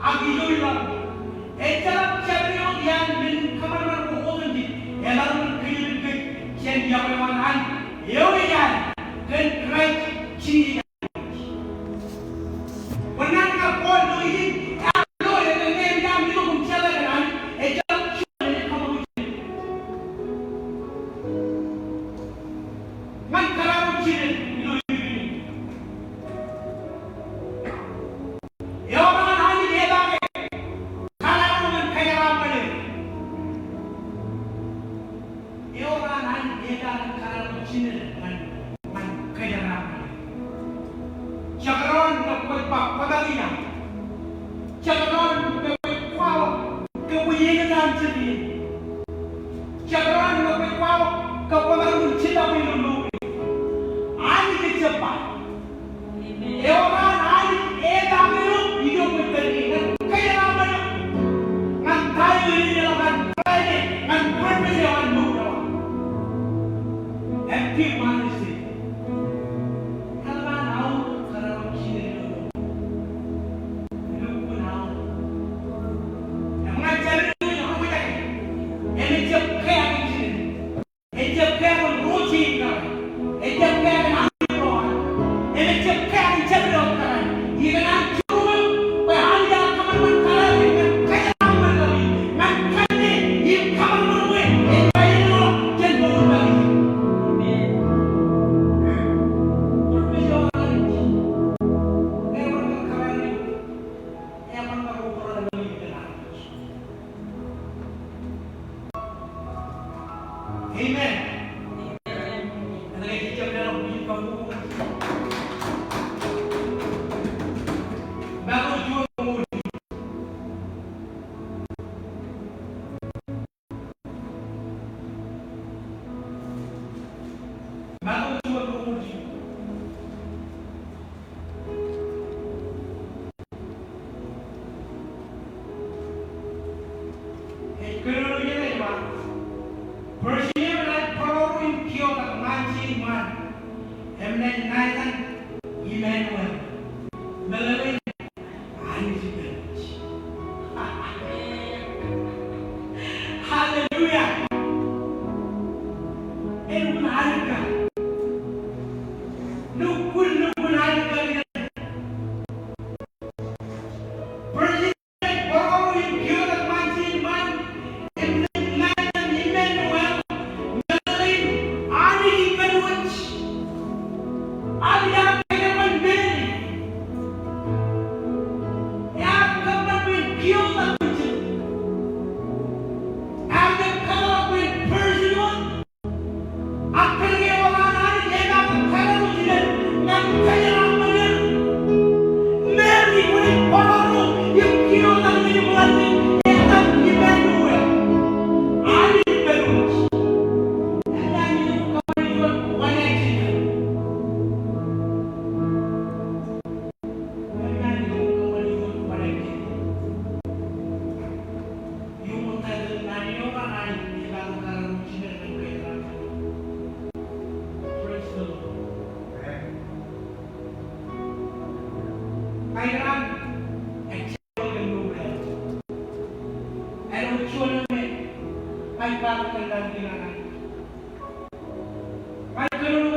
ak ijo ilañ. Ejjeḷọk jabdewōt iaan men in kōṃanṃan ko otemjej emaroñ in kōjepel kōj jān yokwe eo an Anij eo ej an kōn Kraist Jisōs. Kōn naan ko Paul ej lo, ej lo, ej lo, ej lo, ejjeḷọk juon ej kōṃakūt. Ñan kōrā ro jinen ilo evening. Ewōr an Anij epaake kōrā ro ñan kōjeraaṃṃan er. Ewōr an Anij epaake kōrā ro jinen ñan, ñan kōjeraaṃṃan er. Jekdọọn ñe kwōj ba kwō make iañ. Jekdọọn ñe kwōj kwaḷọk ke kwōj eñtaan jet iien. Jekdọọn ñe kwōj kwaḷọk ke kwō maroñ in jitōb ilo mour in. Anij ej jab ba. Ewōr an Anij epaake eo ijo kwōj pād ie ñan kōjeraaṃṃan eok. Ñan ta eo enaaj leḷọk an Friday, ñan purpose eo an mour eo aṃ. Happy Mother's Day. Eḷap an aorōk kōrā ro jinen ilo mour. Lukkuun aorōk. Im ñan jabdewōt ro rej roñjake, im ejjab kea kōn jinen. Ejjab kea kōn ro jein kōrā. Ejjab kea kōn aorōk ro an. Im ejjab kea kōn jabdewōt kōrā. Ikōṇaan juon bwe Anij ear kōṃanṃan kōrā ro ñan kōjeraaṃṃan ḷọk, ñan kanne im kōṃanṃan bwe en ba eñḷọk jān mour in. Amen. Amen. Ej kōnono ijeṇe ej ba, Pejin eo enaaj bōrọro im kiotak ṃaan jein ṃaan, im enaaj nañintan Imanuel. Meḷeḷein Anij ej pād wōj. Hallelujah. Elukkuun alikar. Lukkuun, lukkuun alikar. Pejin eo enaaj bōrọro im kiotak ṃaan jein ṃaan, im nañintan Imanuel, meḷeḷein Anij ej pād wōj. Anij ear kōjeraaṃṃan Meri. Ear kōṃṃan bwe en kiotak ijin. Ear kōtḷọk bwe en pejin wōt. Ak kōnke ewōr an Anij epaake kōrā ro jinen ñan kōjeraaṃṃan er. Meri kwōnaaj bōrọro im kiotak ijin im ḷadik, etan Imanuel. Anij ej pād wōj. Etan Imanuel, etan Imanuel. Praise the Lord.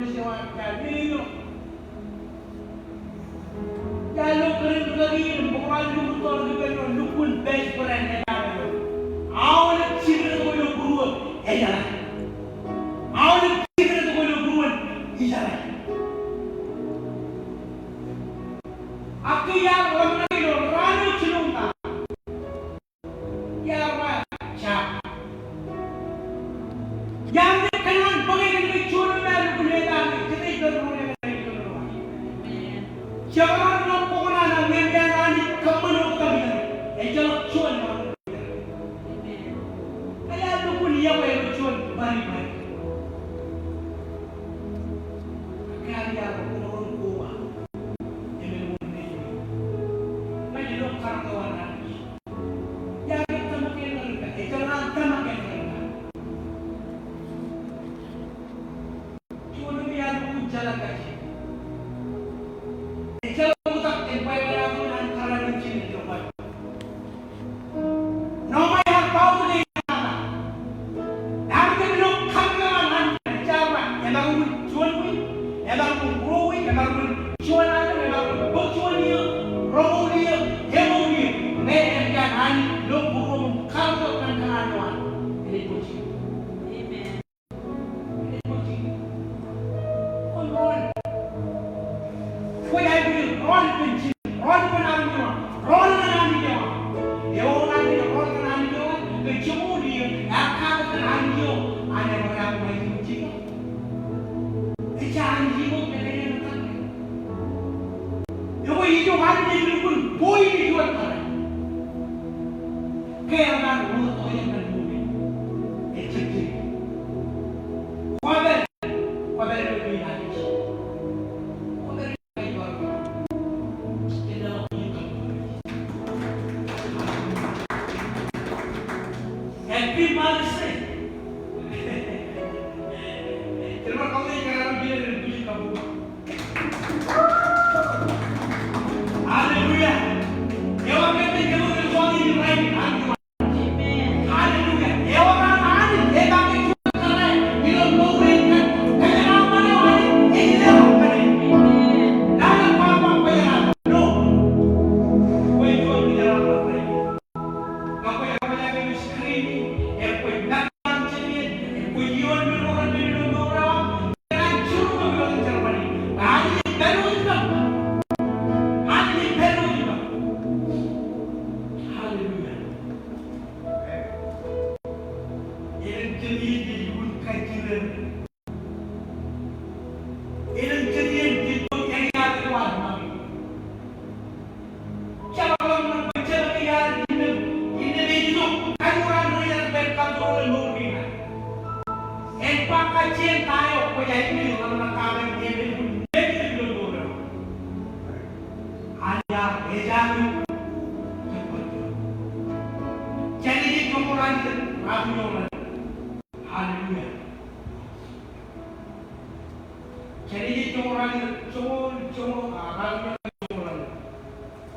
Eo an, eo an, eo an. Iar lo kōrā in kaki in, bōk ro an lukkuun tọọrọ kōn ro lukkuun best friend eo an. Aolep secret ko ilo būruō, ejeḷā. Aolep secret ko ilo būruō, ejeḷā. Ak ke iar ḷōmṇak ilo raan eo jinoin ta. Iar ba, jab. Iar kōṇaan bōke kōn ke juon eo me ear lukkuun eta ke jete ippān ro ṇe kōn ke juon eo. Jekdọọn ṇe bok ṇe an ñan Anij kōṃṃan oktak ijeṇe. Ejjeḷọk juon eo. Ke iar lukkuun iọkwe ilo juon bari bari. Ke iar lukkuun koba. Emen wōn nejiṃ. Ña ij lo karakter eo an Anij. Iar tōmak ke ñan ta, ejjeḷọk an tōmak ke ñan ta. Juon eo me iar lukkuun jeḷā kajjitōk. Ejjeḷọk oktak en bwebwenato an kōrā in jinen ilo Baibōḷ. Ṇo ṃae ear ba wōt e, ear ba, ear kōm ilo karakter eo an Anij, ear ba, emaroñ in juon wiik, emaroñ in ruo wiik, emaroñ in juon alen, emaroñ in bōk juon iiō, roñoul iiō, eoon iiō, ñe eṃōj an Anij lo būruōṃ im karakter eo an kōṇaan eo an, enaaj bōk jikin. Amen. Kwōj aikuj in rọọl ippān jinen, rọọl ippān armej eo aṃ, rọọl ñan Anij eo aṃ. Eo an Anij, rọọl ñan Anij eo aṃ, ke joñoul iiō, ear katak ñan Anij eo an, ear ba, ear ba, ejja Anij eo, ejja Anij eo, ejja Anij eo. Ekwe ijo Anij ej lukkuun bōk ijo an kōrā. Ke ear ba, ro tok eo an ṃool, ejjab jino. Kwōpād, kwōpād ilo Anij. Kwōpād ilo Anij. Happy Mother's Day. Hallelujah. Eo an kōn ke eo an kōn ke eo an kōn ke Hallelujah. Elōñ jet iien jej lukkuun kajjitōk. Elōñ jet iien jej lukkuun kajjitōk. Jab ḷōmṇak bwe jab iar innām, innām ej itok kajoor an ri jerbal kab ro rej mour kein ad. En ba kajjien ta eo kwōj aikuj in ḷōmṇak kake im ej lukkuun nejid ilo mour eo. An iar ejjañin jab bōk. Jenaaj joñoul raṇ, raṇ joñoul raṇ. Hallelujah. Jenaaj joñoul raṇ, joñoul, joñoul, a, raṇ joñoul raṇ.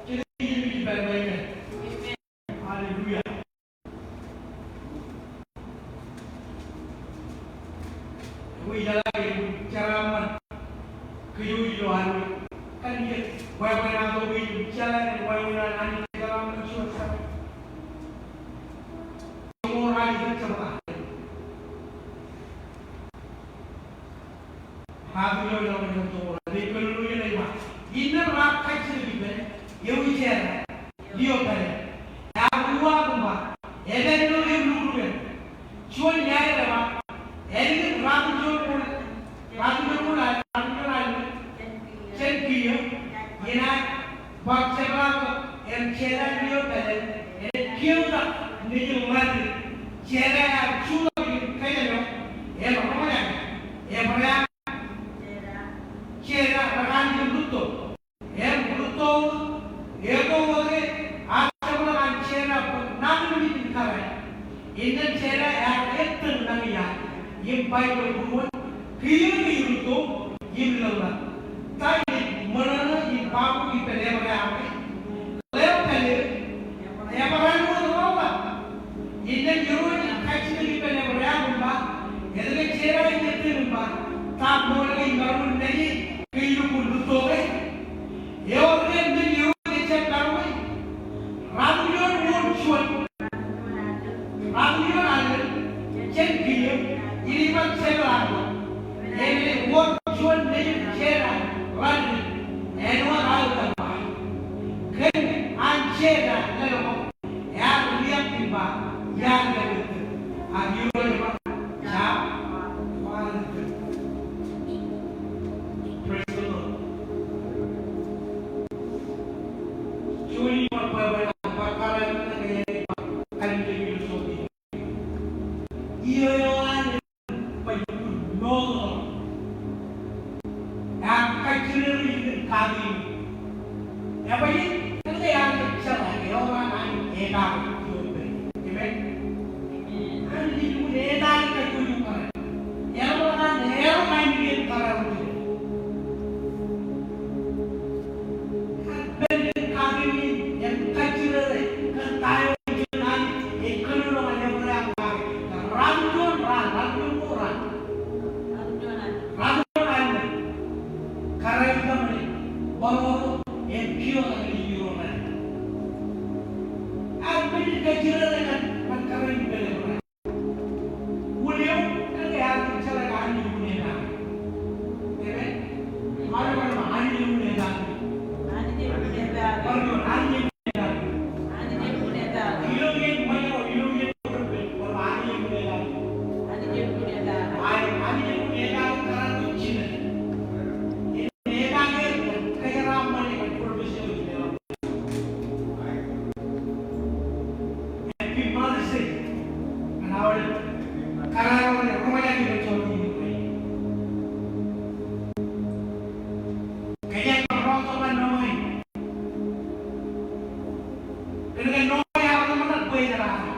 Jenaaj joñoul raṇ. Hallelujah. Ewi jeḷā ke jeraaṃṃan kōj ilo ad, kōn ke bwebwenato ke jeḷā ke bwebwenato an Anij, jeraaṃṃan juon jeraaṃṃan. Joñoul raṇ ej jebta. Ratimjuon eo ej joñoul raṇ, ej kōnono iien ej ba, innām raar kajjitōk ippān ewi jerā eo pād ie. Ear uwaak im ba, epād ilo ewi lukkuun. Juon iaer ej ba, ālikin ratimjuon eo, ratimjuon eo, ratimjuon eo jān kiiō, enaaj bar jepḷaak im jeḷā eo pād ie, enaaj kiiō tok nejin ḷadik. Jerā ear jutak im kōjām eo, im roñjake, im reañ im Baibōḷ būruon, kiiō ke rūtto im lōñḷọk. Ta ej ṃōṇōṇō im ba bwe ippān Ebream ke? Ḷeo pād ie, Ebream wōt ḷọk. Innām Irooj ej kajjitōk ippān Ebream im ba, etke Sera ej ettōr im ba, ta ṃool ke imaroñ in neje ke ilukkuun rūtto ke? Ewōr ke men Irooj ejjab maroñ e? Ratimjuon wōt juon. Ratimjuon allōñ jān kiiō, ij ba jeḷā ḷọk. Im ewōr juon nejin Sera ratimjuon, āinwōt aō itaṃ ba. Kōn an Sera leḷọk, ear liak im ba, iar leḷọk. Ak Irooj ej ba, jab kwaḷọk. Praise the Lord. Juon in bar bwebwenato, bar kariōk ñan kōj, ej ba, kallimjek ilo juon in. Iiō eo an bwe ilukkuun mootḷọk. Ear kajjirere ilo kake in. Ebwe in, kōnke ear jab jeḷā ke ewōr an Anij epaake ioon pād ie. Amen. Anij ej lukkuun epaake kajjojo kōrā. Eḷap an eḷap an Anij en kōrā ro. Ak men in kake in, en kajjirere kōn ta eo ej kōnono ñan Ebream kake. Ratimjuon raan, ratimjuon ko raan. Ratimjuon raan. Kōrā eo ej kōnono, bōro ro, im kiiō kake ilo raan. Ak men in kajjirere kōn, kōn kōrā eo ej kōnono. Wūn eo, kōnke ear jab jeḷā ke Anij ej wūn epaake. Amen. Bar ba, Anij ej wūn epaake. Anij ej wūn epaake. Bar ba, Anij ej wūn epaake. Anij ej wūn epaake. Ilo iien ṃōjṇọ, ilo iien ṃōjṇọ, bar ba, Anij ej wūn epaake. Anij ej wūn epaake. Anij ej wūn epaake kōrā ro jinen. Im epaake kōn kōjeraaṃṃan eo, kōn purpose eo ej leḷọk. Happy Mother's Day. Ñan aolep kōrā ro rej roñjake ilo juon in. Kōjeañ bar roñjake ñan Noa in. Kōnke Noa ear ḷōmṇak bwe ejerata.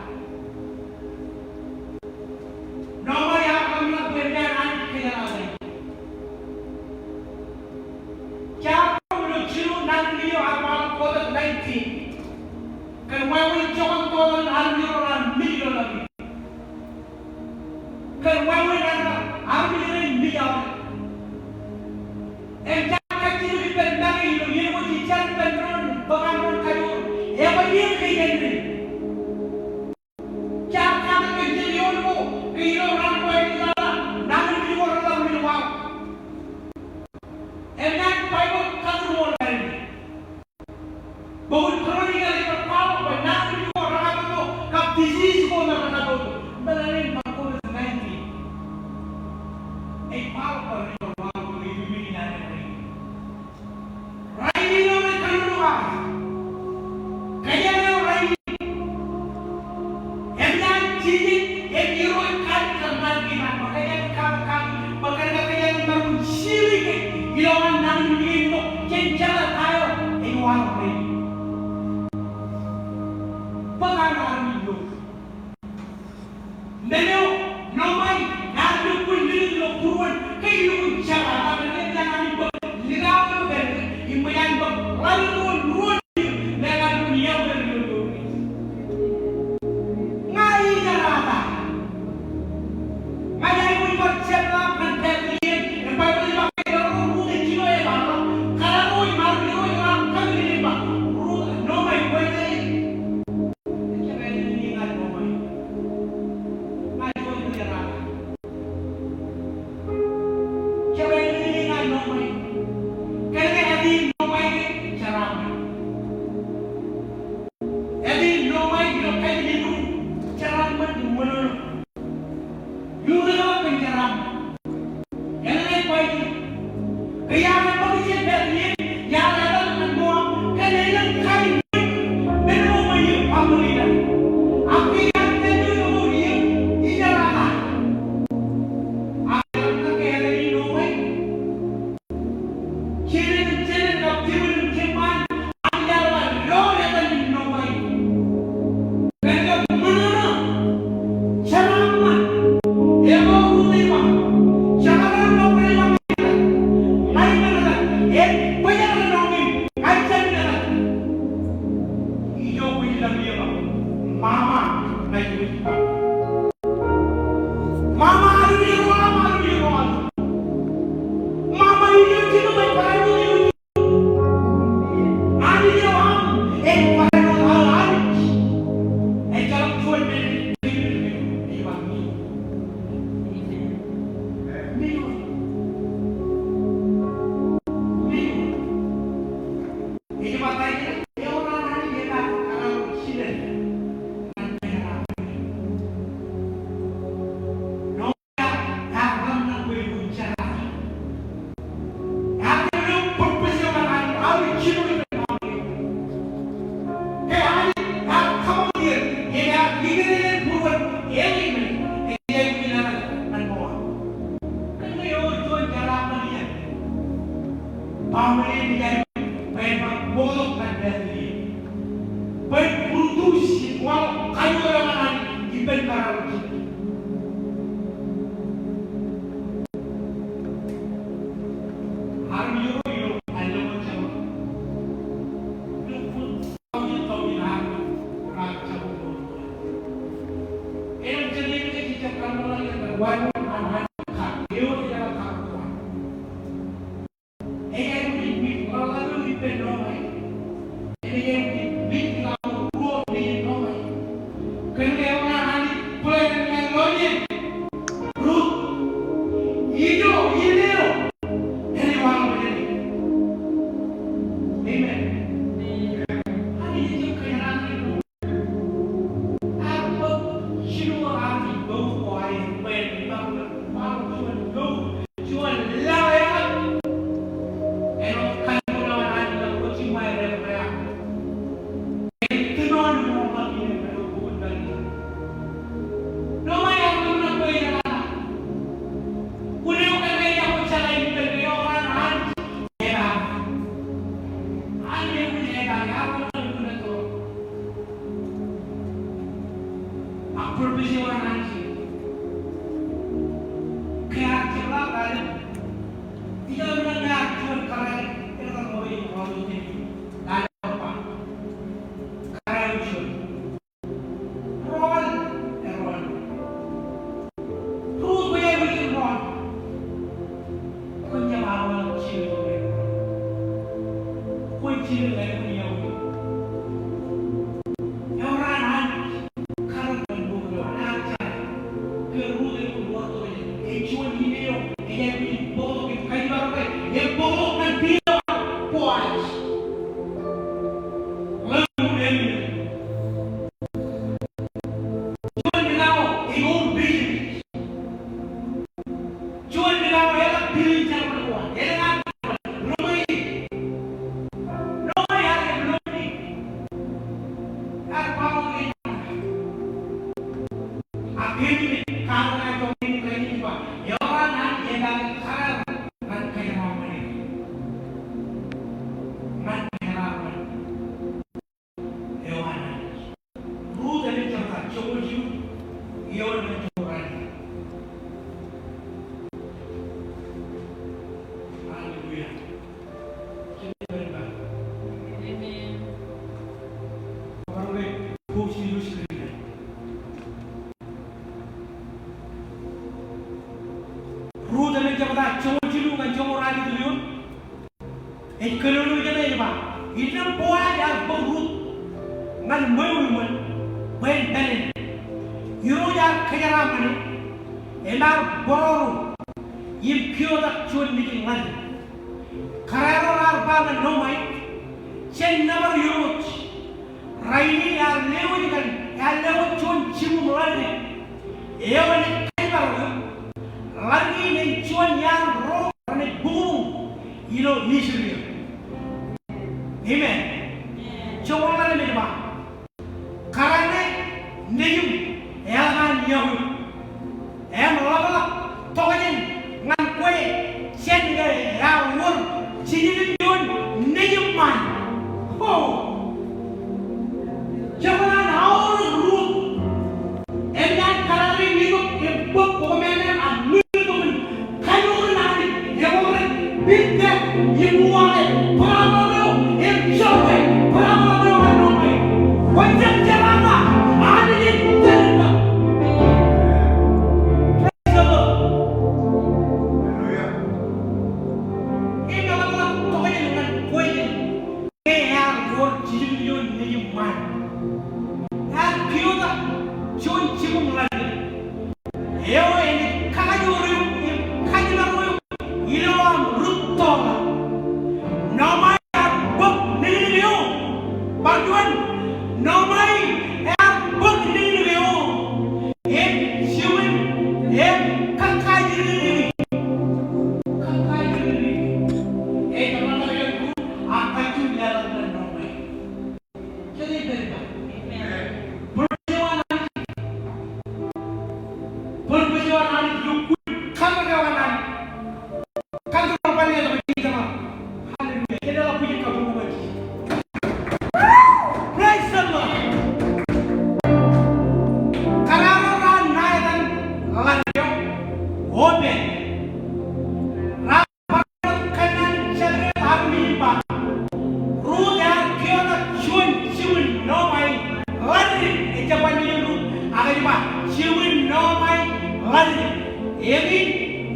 Noa ear ḷōmṇak bwe ejerata. Jaar ilo jino naan in eo ear waḷọk COVID nineteen. Kōn wāween joñan total armej ro raar mej ilo ḷapik. Kōn wāween armej ro raar mej aolep. Im jaar kajjitōk ippān make ilo iien wōt ij jar ippān doon bwe kar doon kajoor. Eṃōj iien ke iien ri. Jaar katakin jān eoon ko ke ilo raan ko ej jeḷā nañinmej ko reḷap ilo waḷọk. Im ñan Baibōḷ kōtmooḷ ṇe. Bok in Chronicle ej bar kwaḷọk bwe nañinmej ko rekabōjtok kab disease ko me rekabōjtok. Im bar ḷalem bar COVID nineteen. Ej kwaḷọk bwe rej bar waḷọk ilo ippipiin in an Ebream. Rainin eo rej kōnono kake. Kōjeañ eo rainin. Eṃōj an Jisōs, im Irooj kajjitōk kōn ṃaan kein an, bwe kōjeañ kake, kake, bwe kōn ke kōjeañ maroñ in sili kōj ilo an nañinmej in tok jān jeḷā ta eo ej waḷọk rainin. Bwe kar armej lo. Men eo Noa in ear lukkuun likūt ilo būruon ke ilukkuun jerata, men eo ear lukkuun likūt ilo būruon im ear lukkuun ḷalem ruon, ruon im ear lukkuun iọkwe ilo būruon. Ña ijerata. Ña ij aikuj bar jeḷā ñan Bethlehem, im Baibōḷ ej ba ke ro Ruth ej jino epaak, kōrā ro im armej ro ej kar kōṃṃan im ba, Ruth, Noa in, bwe ṇe Jab āliktata ñan Noa in. Ña ij jerata. Jab āliktata ñan Noa in. Kōnke āliktata Noa in ke jeraaṃṃan. Āliktata Noa in ilo kajjitōk in, jeraaṃṃan im ṃōṇōṇō. Iuṃwin ḷọk kōn jeraaṃṃan. Eñin ej ba ij, ke iar bōk ijin Bethlehem, iar etal ñan Moab, kōn elōñ kain men ko ṃweiuk baaṃle in. Ak ke iar tōl ilo ṃweiuk, ijerata. Ak eḷap ñan ke āliktata Noa in. Jinen im jinen kab jibwin im jibwaan, Anij ear ba, lo etan in Noa in. Kōn ke ṃōṇōṇō, jeraaṃṃan, eo ej Ruth Bwe en bar bōktok ñan Bethlehem. Bwe en produce, waḷọk kajoor eo an Anij ippān kōrā ro jidik. Armej ro ilo allōñ in jabdewōt. Ilo ṃōk taujin taujin armej raar jabdewōt. Elōñ jān eñin ke jej jab kōṇaan ḷọk ilo wāween an Anij kar eo ej kar kōṇaan. Ej aikuj in wit ḷaḷḷap eo ippān Noa e. Im ej aikuj in wit ḷaḷḷap eo ruo nejin Noa e. Kōnke eor an Anij plan ñan lọjien Ruth. Ijo, ijo, ej waḷọk ṇe. Amen. Anij ej kōjeraaṃṃan. Ak purpose eo an Anij. Ke ear jeḷā ḷalem. Ilo eṃṃan ear juon kōrā, ear kar ṃool ilo ḷalem. Kōrā eo juon. Rọọl, ear rọọl. Ruth, where is Rọọl? Kwōn jab aolep jidik eo. Kwōn jidik eo. Ewōr an Anij kar kōn bok eo an Anij. Ke Ruth ej bōk ruo tok ej juon ine eo ej aikuj in bōktok im kōjparok e, ej bōktok ñan peiḷ eo an Boaz. Ḷeo eo. Juon ilo eo ej own business. Juon ilo eo eḷap pilinjar eo an, eḷap ḷōṃae. Ḷōṃae ear ḷōṃae. Ear ba ḷōṃae. Ak kōmij kōṇaan tok in kōmij ba, ewōr an Anij epaak kōrā eo ñan kōjeraaṃṃan. Ñan kōjeraaṃṃan. Eo an Anij. Ruth emān jebta joñoul jilu, eoon emān joñoul ralitōk. Hallelujah. Amen. Ruth emān jebta joñoul jilu ñan joñoul ralitōk eoon. Ej kōnono ijeṇe ej ba, innām Boaz ear bōk Ruth ñan ṃweo iṃōn bwe en pāleen. Irooj ear kōjeraaṃṃan e, im ear bōroro im kiotak juon nejin ḷaddik. Kōrā ro raar ba ñan Noa e, jen nōbar irooj. Rainin ear lewōj kōn, ear lewōj juon jibwim ḷaddik eo enaaj kōjparok eok. Ḷaddik in en juon iaan ro renaaj buñbuñ ilo Israel. Amen. Joñoul ḷalem ej ba, kōrā ṇe nejūṃ eḷap an iọkwe eok. Im ḷapḷap tokjān ñan kwe jān ke ear wōr jiljilimjuon nejūṃ ṃaan. O. Jekōṇaan aorōk Ruth. Im ear kōrā in itok im bōk okmān eṇ ak ṃweo tok in kajoor in Anij. Eor rej pippaak im uwaake problem eo im jo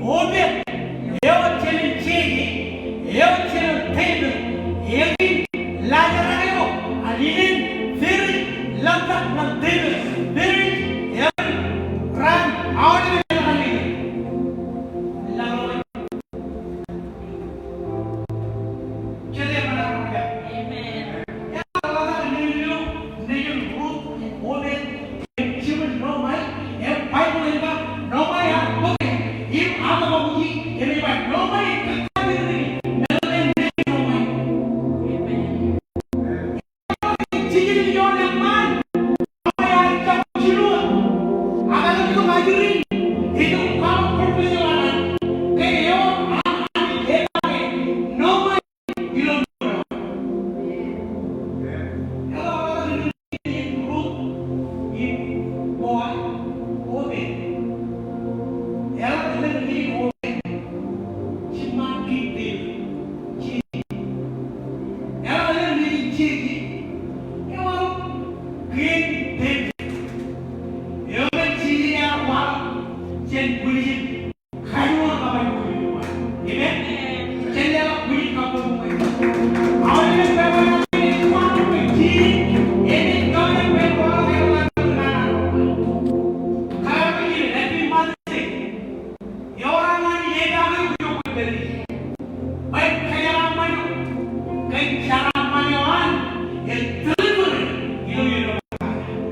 Obed, eo ej jān jeje, eo ej jān Devid, eñin laajrak eo an ineen Peres, ḷapḷap ñan Devid. Peres, eo ej raan aolep eo ej raan.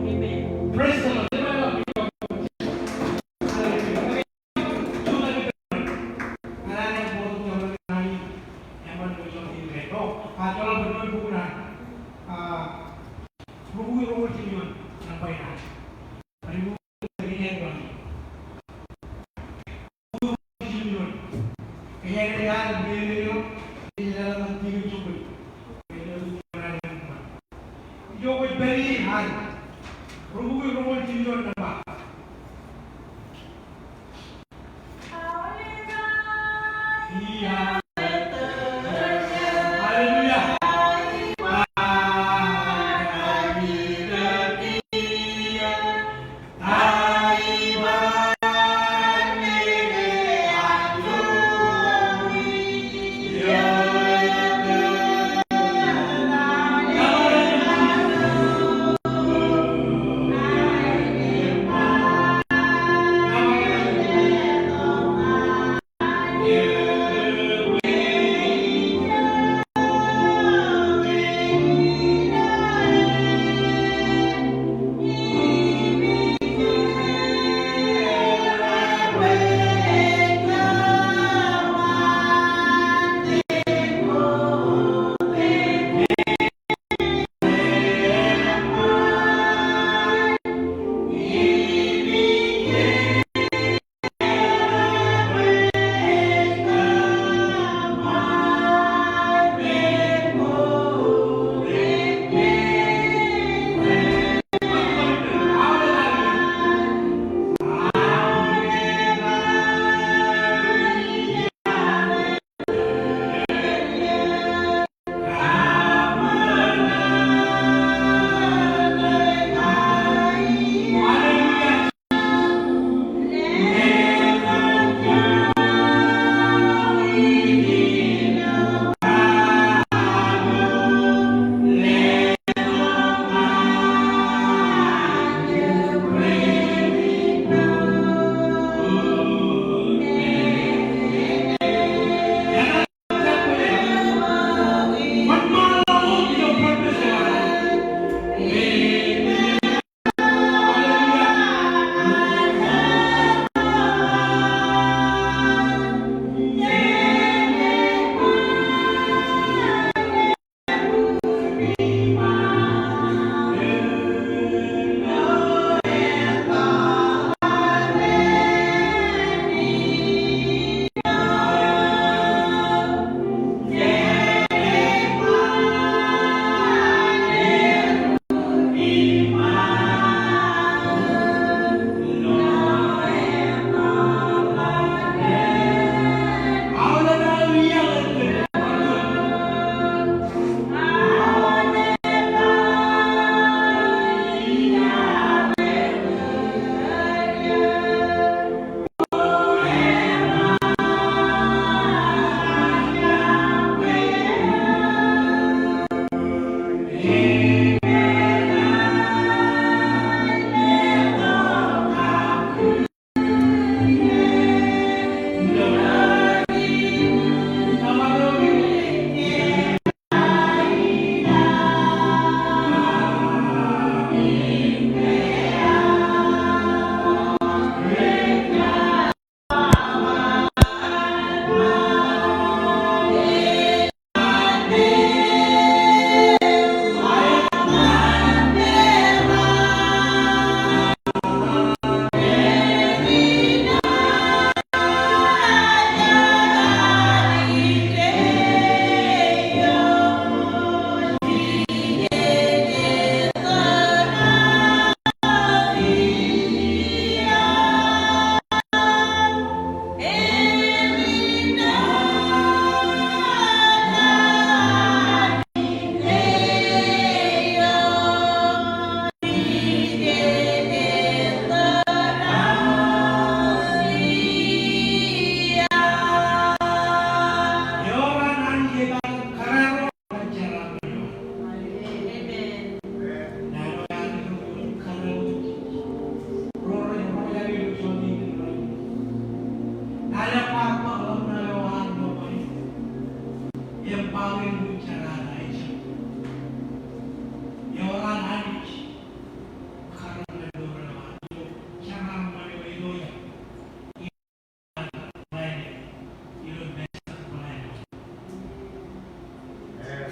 Amen. Praise the Lord.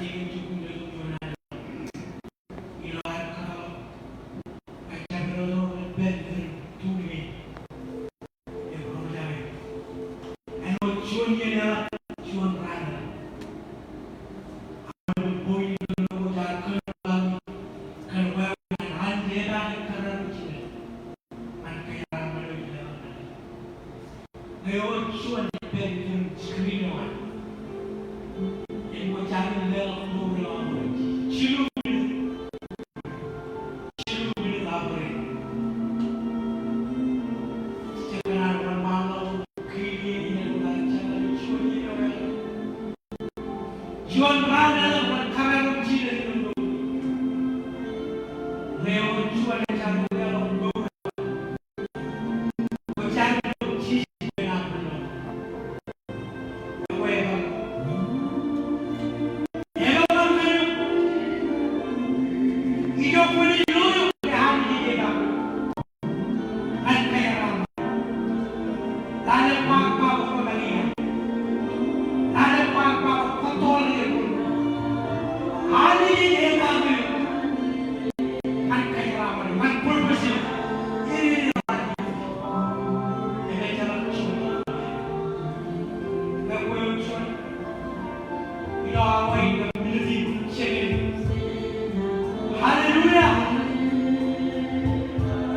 Hallelujah.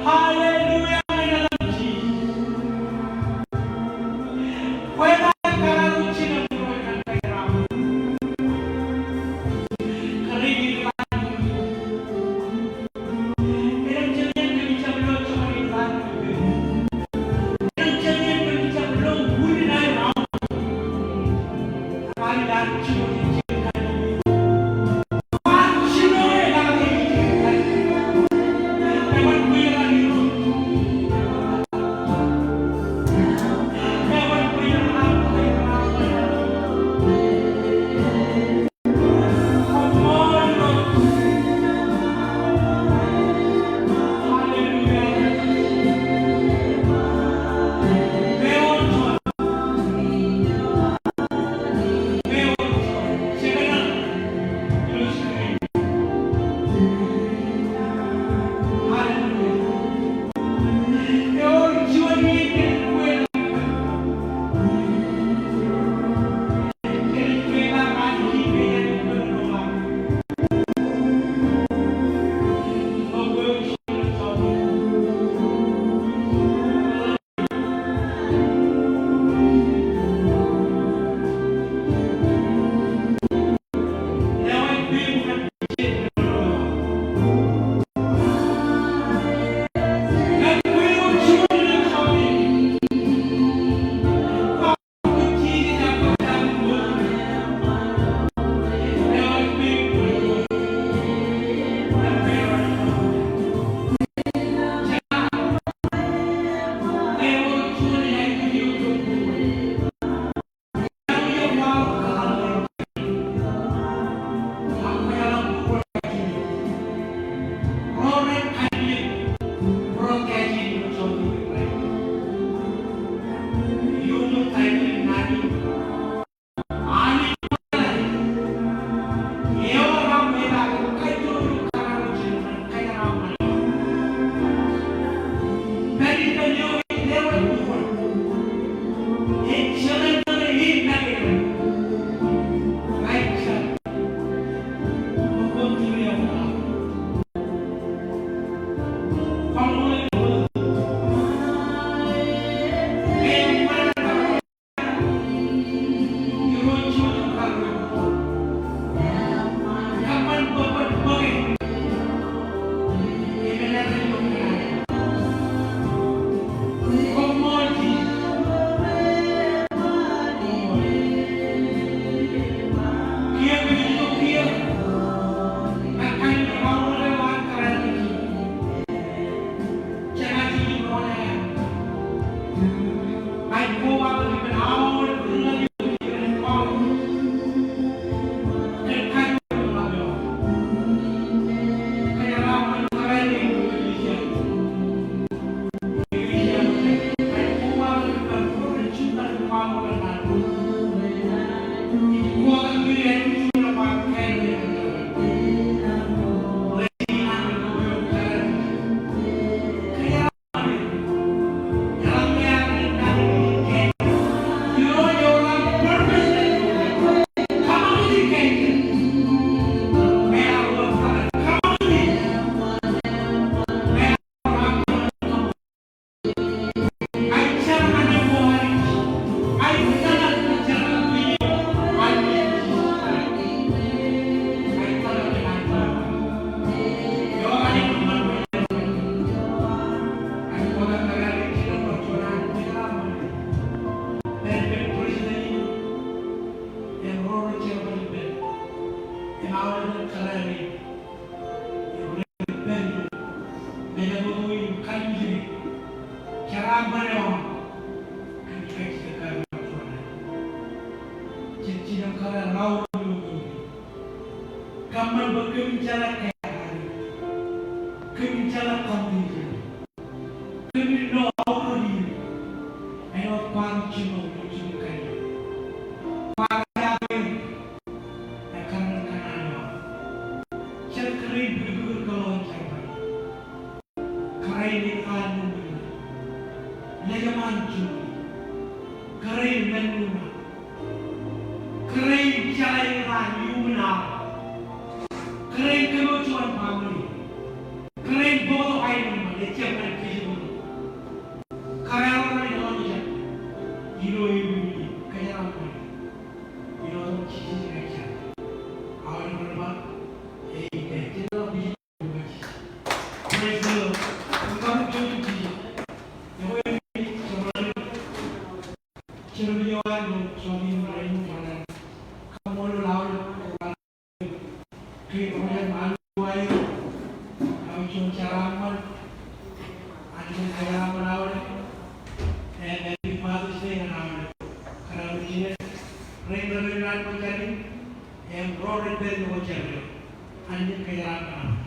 Hallelujah. Kōmij jeḷā kōṃṃan bwe kōmin jeḷā kōṃṃan. Kōmin jeḷā kōṃṃan. Kōmin lo aorōk in. Āinwōt kwaar jiṃor ilo jikin kain. Kwaar jañin. Ekar ñan kōṇaan eo aṃ. Jet kōrā in bwibwikūr kōḷọk in jerbal. Kōrā in eñtaan eo ṃwiin. Lejṃaan juon. Kōrā in men eo ṃwiin. Kōrā in jeḷā eñtaan eo ṃwiin aō. Kōrā in kōmij juon family. Kōrā in bōktok aenōṃṃan ejjab ñan kōjro. Kōrā in ḷọk ijin. Ilo ewi kōjeraaṃṃan. Ilo etan Jisōs Kraist. Aolep ren ba, amen. Praise the Lord. Welcome to Jesus. Im ro ren pād ilo kōjjar eo, anij en kōjeraaṃṃan aṃ.